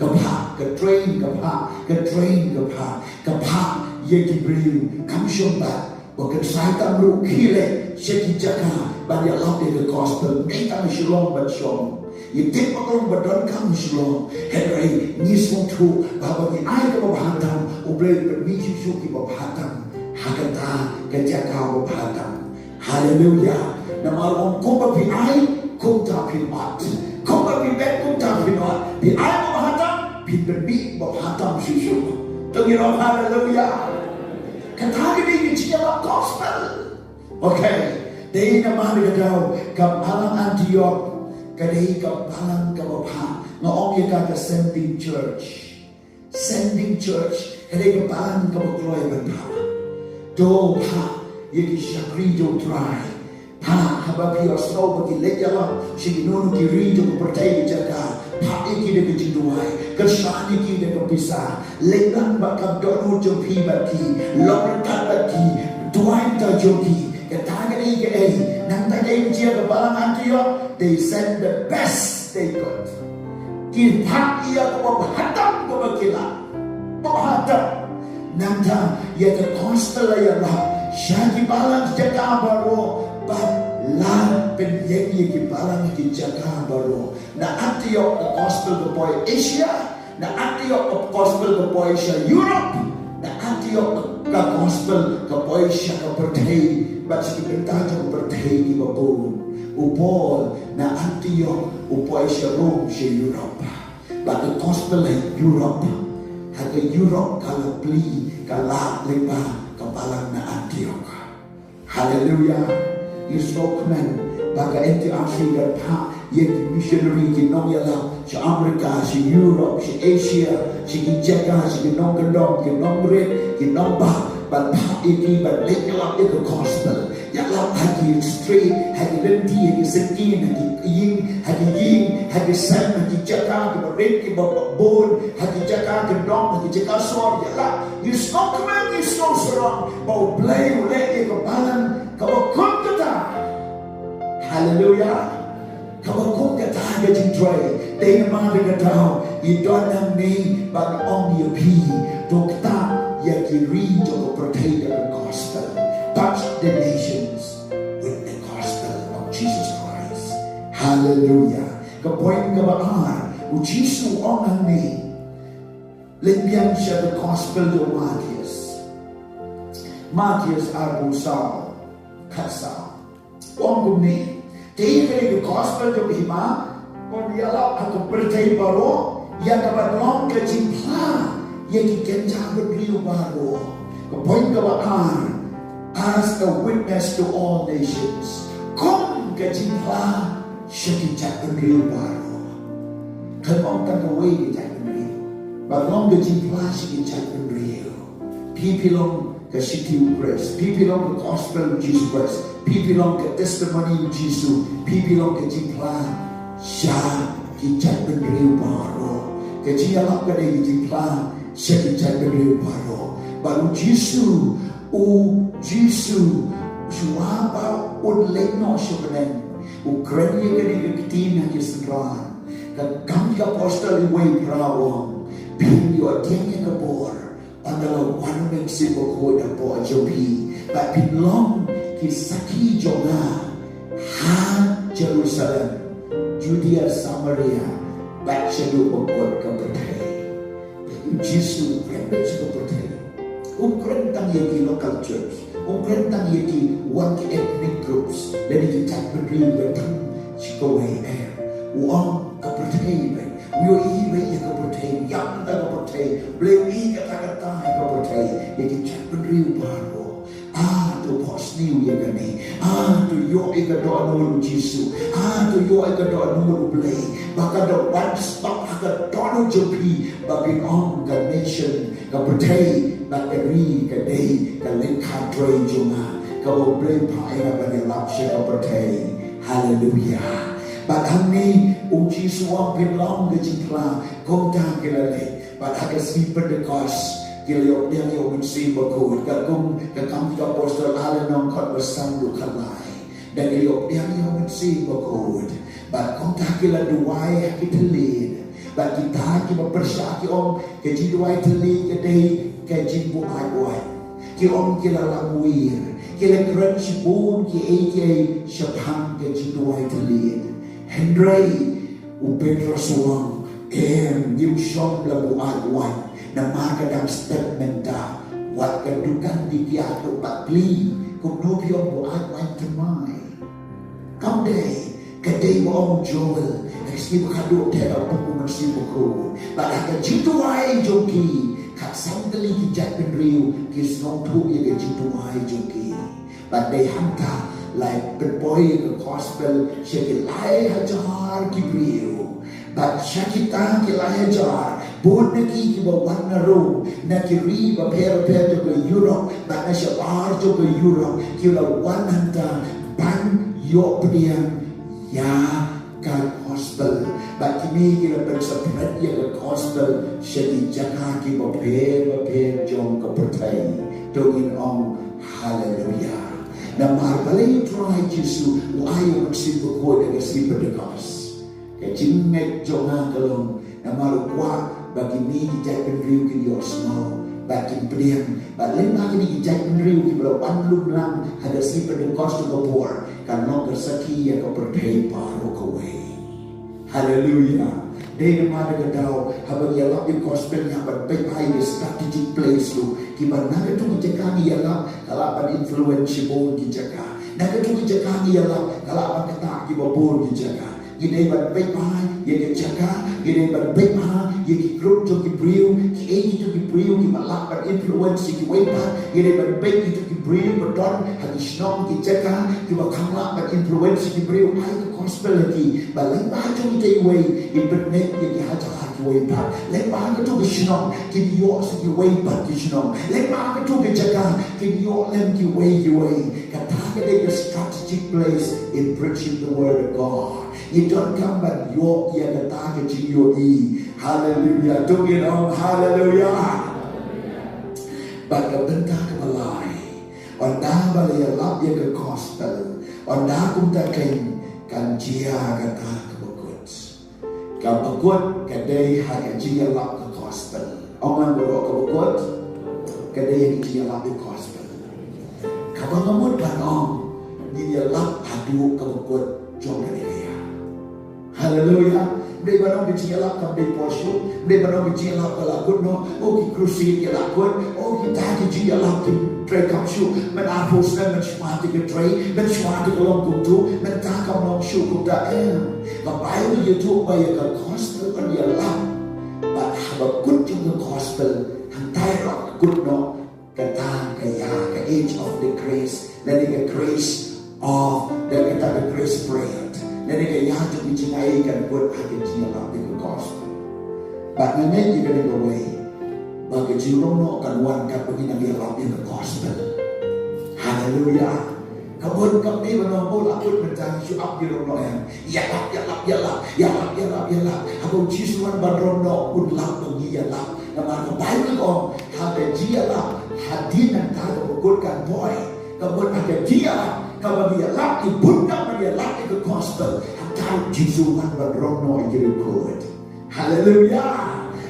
Ka phah, ka train ka phah, ka train ka phah, ka phah ïa ki briew. Kam shym bad ba kynsai tam ruh, khie leit sha ki jaka ban ïalap ïa ka gospel, ym dei tang Shillong ban shong. Ngi tip ba ka long ba donkam shlong. Hynrei ngi sngewthuh ba haba ngi ai kaba bha tam, U Blei u pynmih shuh shuh kiba bha tam ha kata ka jaka ba bha tam. Haleluya. Namar ong kumba phi ai, kumta phin ot. Kumba phi bet, kumta phin ot. Phi ai ba bha tam, phin pynmih ba bha tam shuh shuh. To ngi ong haleluya. Kata ka dei ka jingïalap gospel. Okay. Dei namar kata ka daw ka balang Antiok ka dei ka balang kaba bha. Nga ong ïa ka, ka sending church. Sending church ka dei ka balang kaba kloi ban bha. To bha ïa ki shakri jong U Trai. Bha haba phi ïohsngew ba ki leit ïalap sha kino kino ki ri jong ka pyrthei, ki jaka. Bha ïa ki da ka jingduwai, kyrshan ïa ki da ka pisa. Leit lang bad ka dohnud jong phi bad ki, long ryngkat bad ki, duwai bynta jong ki. Kata ka dei kaei? Nangta kaei ka jia ka balang Antiok? They send the best they got. Ki phah ïa kaba bha tam kaba ki lah. Kaba bha tam. Nangta ïa ka gospel la ïalap sha ki balang jaka baroh, bad la pynïeng ïa ki balang ki jaka baroh. Na Antiok ka gospel ka poi Asia, na Antiok ka gospel ka poi sha Europe, na Antiok ka gospel ka poi sha ka pyrthei, bad sha ki bynta jong ka pyrthei kiba bun. U Paul na Antiok u poi sha Rome, sha Europe. Bad ka gospel ha Europe, ha ka Europe ka la plie, ka la leit bad ka balang na Antiok. Haleluya. Ngi sngewkmen ba ka N T R C kan phah ïa ki missionary, ki nongïalap sha America, sha Europe, sha Asia, sha ki jaka, sha ki nongkyndong, ki nongrit, ki nongbah, ban phah ïa ki ban leit ïalap ïa ka gospel. Ïalap ha ki street, ha ki lynti, ha ki syngkien, ha ki ïing, ha ki ïing, ha ki sem, ha ki jaka kiba rit kiba bun, ha ki jaka kyndong, ha ki jaka sor. Ïalap. Ngi sngewkmen, ngi sngewsarong ba U Blei u leh ïa ka balang kaba kum kata. Haleluya. Kaba kum kata ka jingtrei. Dei namar kata ngi don hangne ban ong ïa phi, to ktah ïa ki ri jong ka pyrthei da ka gospel. Touch the nations with the gospel of Jesus Christ. Haleluya. Ka point kaba ar, U Jisu u ong hangne, leit biang sha ka gospel jong u Mathaios. Mathaios arphew saw, khatsaw. U ong kumne, te ïa kane ka gospel jong ka hima, ban ïalap ha ka pyrthei baroh, ïa kaba long ka jingphla ïa ki kynja bynriew baroh. Ka point kaba ar, as a witness to all nations. Kum ka jingphla sha ki jaitbynriew baroh. Khlem ong tang kawei ka jaitbynriew, ban long ka jingphla sha ki jaitbynriew. Phi phi long ka shithi u Khrist, phi phi long ka gospel u Jisu Khrist, phi phi long ka testimony u Jisu, phi phi long ka jingphla sha ki jaitbynriew baroh. Ka jingïalap ka dei ka jingphla sha ki jaitbynriew baroh. Bad u Jisu, u Jisu, shuwa ba un leit noh sha bneng, u kren ïa kane ka ktien ha ki synran. Ka Kam ki Apostol wei phra u ong, phin ïoh pdiang ïa ka bor ynda la wan u Mynsiem Bakhuid hapoh jong phi, bad phin long ki sakhi jong nga ha Jerusalem, Judea, Samaria, bad shaduh ba kut ka pyrthei. U Jisu u kren beit sha ka pyrthei. Um kren tang ïa ki local church, um kren tang ïa ki, wan ki ethnic groups lane ki jaitbynriew ba tam sha kawei, eh. U ong ka pyrthei beit. U ïohi beit ïa ka pyrthei, u ïap na ka pyrthei, Blei u ïeit katta katta ïa ka pyrthei, ïa ki jaitbynriew baroh. Ah, to phohsniew ïa kane. Ah, to ïoh ïa ka dohnud u Jisu. Ah, to ïoh ïa ka dohnud u Blei. Ba ka da wan spah ha ka dohnud jong phi, ba phin ong ka nation, ka pyrthei, ba ka ri ka dei ka lyngkha trei jong nga, kaba u Blei u phah ïa nga ban ïalap sha ka pyrthei. Haleluya. Bad hangne u Jisu u ong phin long ka jingphla, kumta ki la leit. Bad ha ka sngi Pentekost ki la ïoh pdiang ïa u Mynsiem Bakhuid. Katkum ka Kam ki Apostol, ha lynnong khatwei san haduh khatlai, da ki la ïoh pdiang ïa u Mynsiem Bakhuid. Bad kumta ki la duwai ha ki thylliej. Bad kita kiba pyrshah ki ong ka jingduwai thylliej ka dei ka jingbuaid buaid. Ki ong ki la lamwir, ki la kren shibun kiei kiei shaphang ka jingduwai thylliej. Hynrei U Petros u ong, em, ngim shong la buaid waiñ, namar ka dang step mynta, wat ka dukan di kiad u pat pli, kumno phi ong buaid waiñ thymmai. Kam dei, ka dei ba ong Joel, ha ka sngi ba khatduh te ka buk u Mynsiem Bakhuid. Bad ha ka jingduwai jong ki, khatsan tylli ki jaitbynriew, ki sngewthuh ïa ka jingduwai jong ki. Bad dei hangta, la pynpoi ïa ka gospel, sha ki lai hajar ki briew. Bad sha kita ki lai hajar, bun na ki kiba wan na Rome, na ki ri bapher bapher jong ka Europe, bad na shabar jong ka Europe, ki la wan hangta, ban ïoh pdiang, ïa ka gospel. Bad kine ki la pynsaphriang ïa ka gospel, sha ki jaka kiba pher bapher jong ka pyrthei. To ngin ong, haleluia. Namar balei U Trai Jisu, u ai ïa u Mynsiem Bakhuid ha ka sngi Pentekost. Ka jingngeit jong nga ka long, namar u kwah, ba kine ki jaitbynriew kin ïohsngew, ba kin pdiang, ba lem bad kine ki jaitbynriew kiba la wan lum lang, ha ka sngi Pentekost ka por, kan long ka sakhi ïa ka pyrthei baroh kawei. Haleluia. Dei namar kata ka daw, haba ngi ïalap ïa ka gospel ngi hap ban peit bha ïa ka strategic place ruh, kiba na katto ka jaka ngi ïalap, ka lah ban influence ïa bun ki jaka. Na katto ka jaka ngi ïalap, ka lah ban ktah ïa kiba bun ki jaka. Ngi dei ban peit bha ïa ka jaka, ngi dei ban peit bha ïa ki group jong ki briew, kiei kito ki briew kiba lah ban influence ïa kiwei pat, ngi dei ban peit ïa kito ki briew ba don ha ki shnong ki jaka, kiba kham lah ban influence ïa ki briew, ai ka gospel ha ki, ba lem bad jong kita iwei, in pynmih ïa ki hajar kiwei pat, lem bad kato ka shnong, kin ïoh sa kiwei pat ki shnong, lem bad kato ka jaka, kin ïoh lem kiwei kiwei, kata ka dei ka strategic place in preaching the word of God. Ngi donkam ban ïoh ïa kata ka jingïohi. Haleluia. To ngin ong haleluia. Bad ka bynta kaba lai. Ynda ba la ïalap ïa ka gospel. Ynda kumta kein kan jia kata kaba kut. Kaba kut ka dei ha ka jingïalap ka gospel. Ong lang baroh kaba kut. Ka dei ha ka jingïalap ka gospel. Kaba nga mut ban ong, ngin ïalap haduh kaba kut jong kane ka ïa. Haleluia. Ym dei ban ong ka jingïalap kam dei por shuh, ym dei ban ong ka jingïalap ka la kut noh, oh ki crusade ki la kut, oh kita ki jingïalap ki trei kam shuh, mynta arphew snem mynshuwa te ka trei, mynshuwa te ka long kumto, mynta kam long shuh kumta, em. Ka Baibl ïathuh ba ïa ka gospel ban ïalap. Bad haba kut jong ka gospel, hangtai ruh ka kut noh, kata ka ïa ka age of the grace, lane ka grace of the, kata ka grace period, lane ka ïa jong ka jingai kan kut ha ka jingïalap ïa ka gospel. Bad nga ngeit ïa kane kawei, ba ka jinglong noh kan wan katba ngi nang ïalap ïa ka gospel. Haleluia. Ka bun kam dei ban ong, oh la kut mynta ngi shu ap ïa long noh em. Ïalap, ïalap, ïalap, ïalap, ïalap, ïalap. Haba u Jisu u wan ban rong noh, un lap ba ngi ïalap. Namar ka Baibl ka ong, ha ka jingïalap, hadien nangta kaba kut kan poi. Ka mut ha ka jingïalap, kaba ngi ïalap, ngi bun kam ban ïalap ïa ka gospel. Hangta u Jisu u wan ban rong noh ïa ki riewkhuid. Haleluia.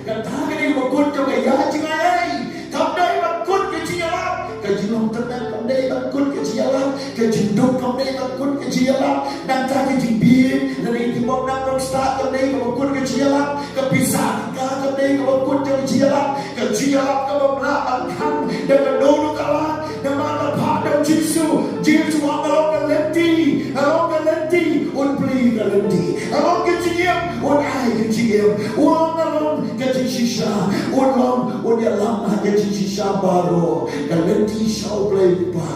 Kata ka dei kaba kut jong ka ïa jingaiei. Kam dei ban kut ka jingïalap. Ka jinglong tymmen kam dei ban kut ka jingïalap. Ka jingduk kam dei ban kut ka jingïalap. Nangta ka jingbieit, lane ka jingbym nang bym stad kam dei kaba kut ka jingïalap. Ka pisa ka kam dei kaba kut jong ka jingïalap. Ka jingïalap kabym lah ban khang da kano kano ka lad. Namar la phah da u Jisu, Jisu u ong, nga long ka lynti, nga long ka lynti, un plie ka lynti. Nga long ka jingim, un ai ka jingim. U ong nga long ka jingshisha, un long, un ïalam ha ka jingshisha baroh. Ka lynti sha U Blei Kpa,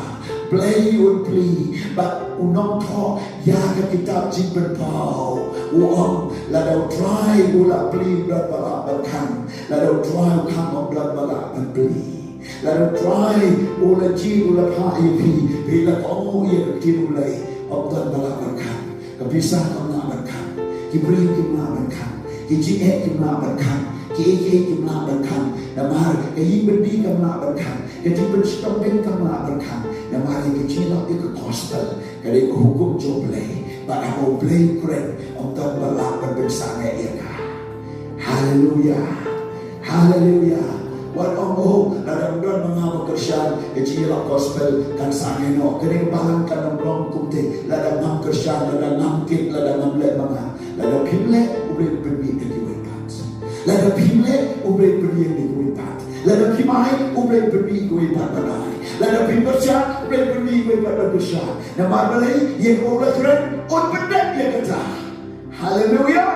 Blei un plie. Bad u nongthoh ïa ka kitab Jingpynpaw u ong, lada U Trai u la plie, ym don ba lah ban khang. Lada U Trai u khang, ym don ba lah ban plie. Lada U Trai u la jied, u la phah ïa phi, phi la kohnguh ïa ka ktien U Blei, ym don ba lah ban khang. Ka pisa kam lah ban khang. Ki briew kim lah ban khang. Ki jingeh kim lah ban khang. Kiei kiei kim lah ban khang. Namar ka ïing byndi kam lah ban khang. Ka jingpynshitom beiñ kam lah ban khang. Namar ïa ka jingïalap ïa ka gospel ka dei ka hukum jong U Blei. Bad haba U Blei u kren, ym don ba lah ban pynsangeh ïa ka. Haleluia. Haleluia. Wat ong, oh, lada ym don ma nga ba kyrshan, ka jingïalap gospel kan sangeh noh. Kane ka balang kan ym long kumte. Lada ngam kyrshan, lada ngam kit, lada ngam leh ma nga. Lada phim leh, U Phim leh, U Blei pynïeng ïa kawei pat. Lada phim ai, U Blei pynmih ïa kawei pat ban ai. Lada phim pyrshah, U Blei pynmih ïa kawei pat ban pyrshah. Namar balei? Ïa kaba u la kren, un pyndep ïa kata. Haleluya.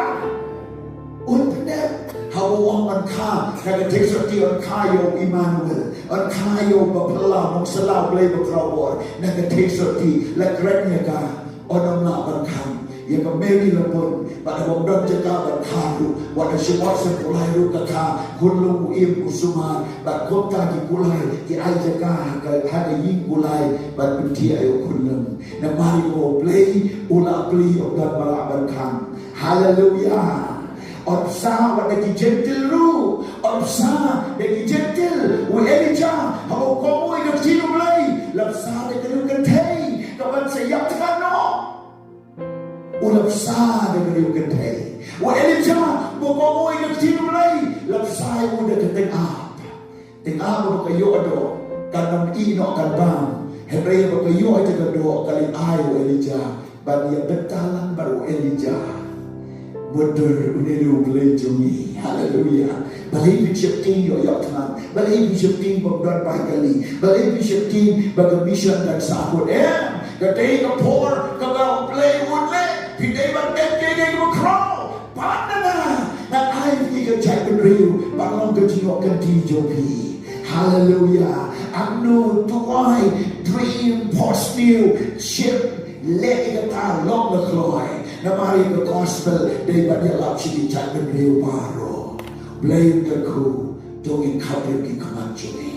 Un pyndep. Haba u ong un kha, ha ka tekstoh te un kha ïa u Immanuel. Un kha ïa u Baphylla, Nongsala U Blei Bakhraw Bor. Na ka tekstoh te, la kren ïa ka. Un ym lah ban khang. Ïa ka Mary la bun, bad haba ym don jaka ban kha ruh, wat da shim ot sngewkulai ruh ka kha, khunlung u im u sumar, bad kumta ki kulai, ki ai jaka ha ka, ha ka ïing kulai, ban pynthiah ïa u khunlung. Namar ïa kaba U Blei, u la plie, ym don ba lah ban khang. Haleluya. Ym bsa wat da ki Jentil ruh, ym bsa da ki Jentil, u Elijah, haba u kohnguh ïa ka ktien U Blei, la bsa da ka riew kynthei, kaban sa ïap thngan noh. U la bsa da ka riew kynthei. U Elijah, ba u kohnguh ïa ka ktien U Blei, la bsa ïa u da ka tyngab. Tyngab ba ka ïoh doh, kan ym ih noh kan bam. Hynrei ba ka ïoh ïa ka doh, ka leit ai u Elijah. Ban ïa bynta lang bad u Elijah. Mutdur une u Blei jong ngi. Haleluya. Balei phi sheptieng ïoh ïap thngan? Balei phi sheptieng bym don bai kali? Balei phi sheptieng ba ka mission kan sa kut? Em, ka dei ka por kaba U Blei un leh. Phi dei ban dep ïa kaba khraw. Pat na nga, ngan ai ïa phi ka jaitbynriew ban long ka jingïoh kynti jong phi. Haleluya. Ap nu tuwai, dream, pos new, ship, leh ïa kata, long la kloi. Namar ïa ka gospel dei ban ïalap sha ki jaitbynriew baroh. Blei un kyrkhu, to ngin khapbriew ki khmat jong ngi.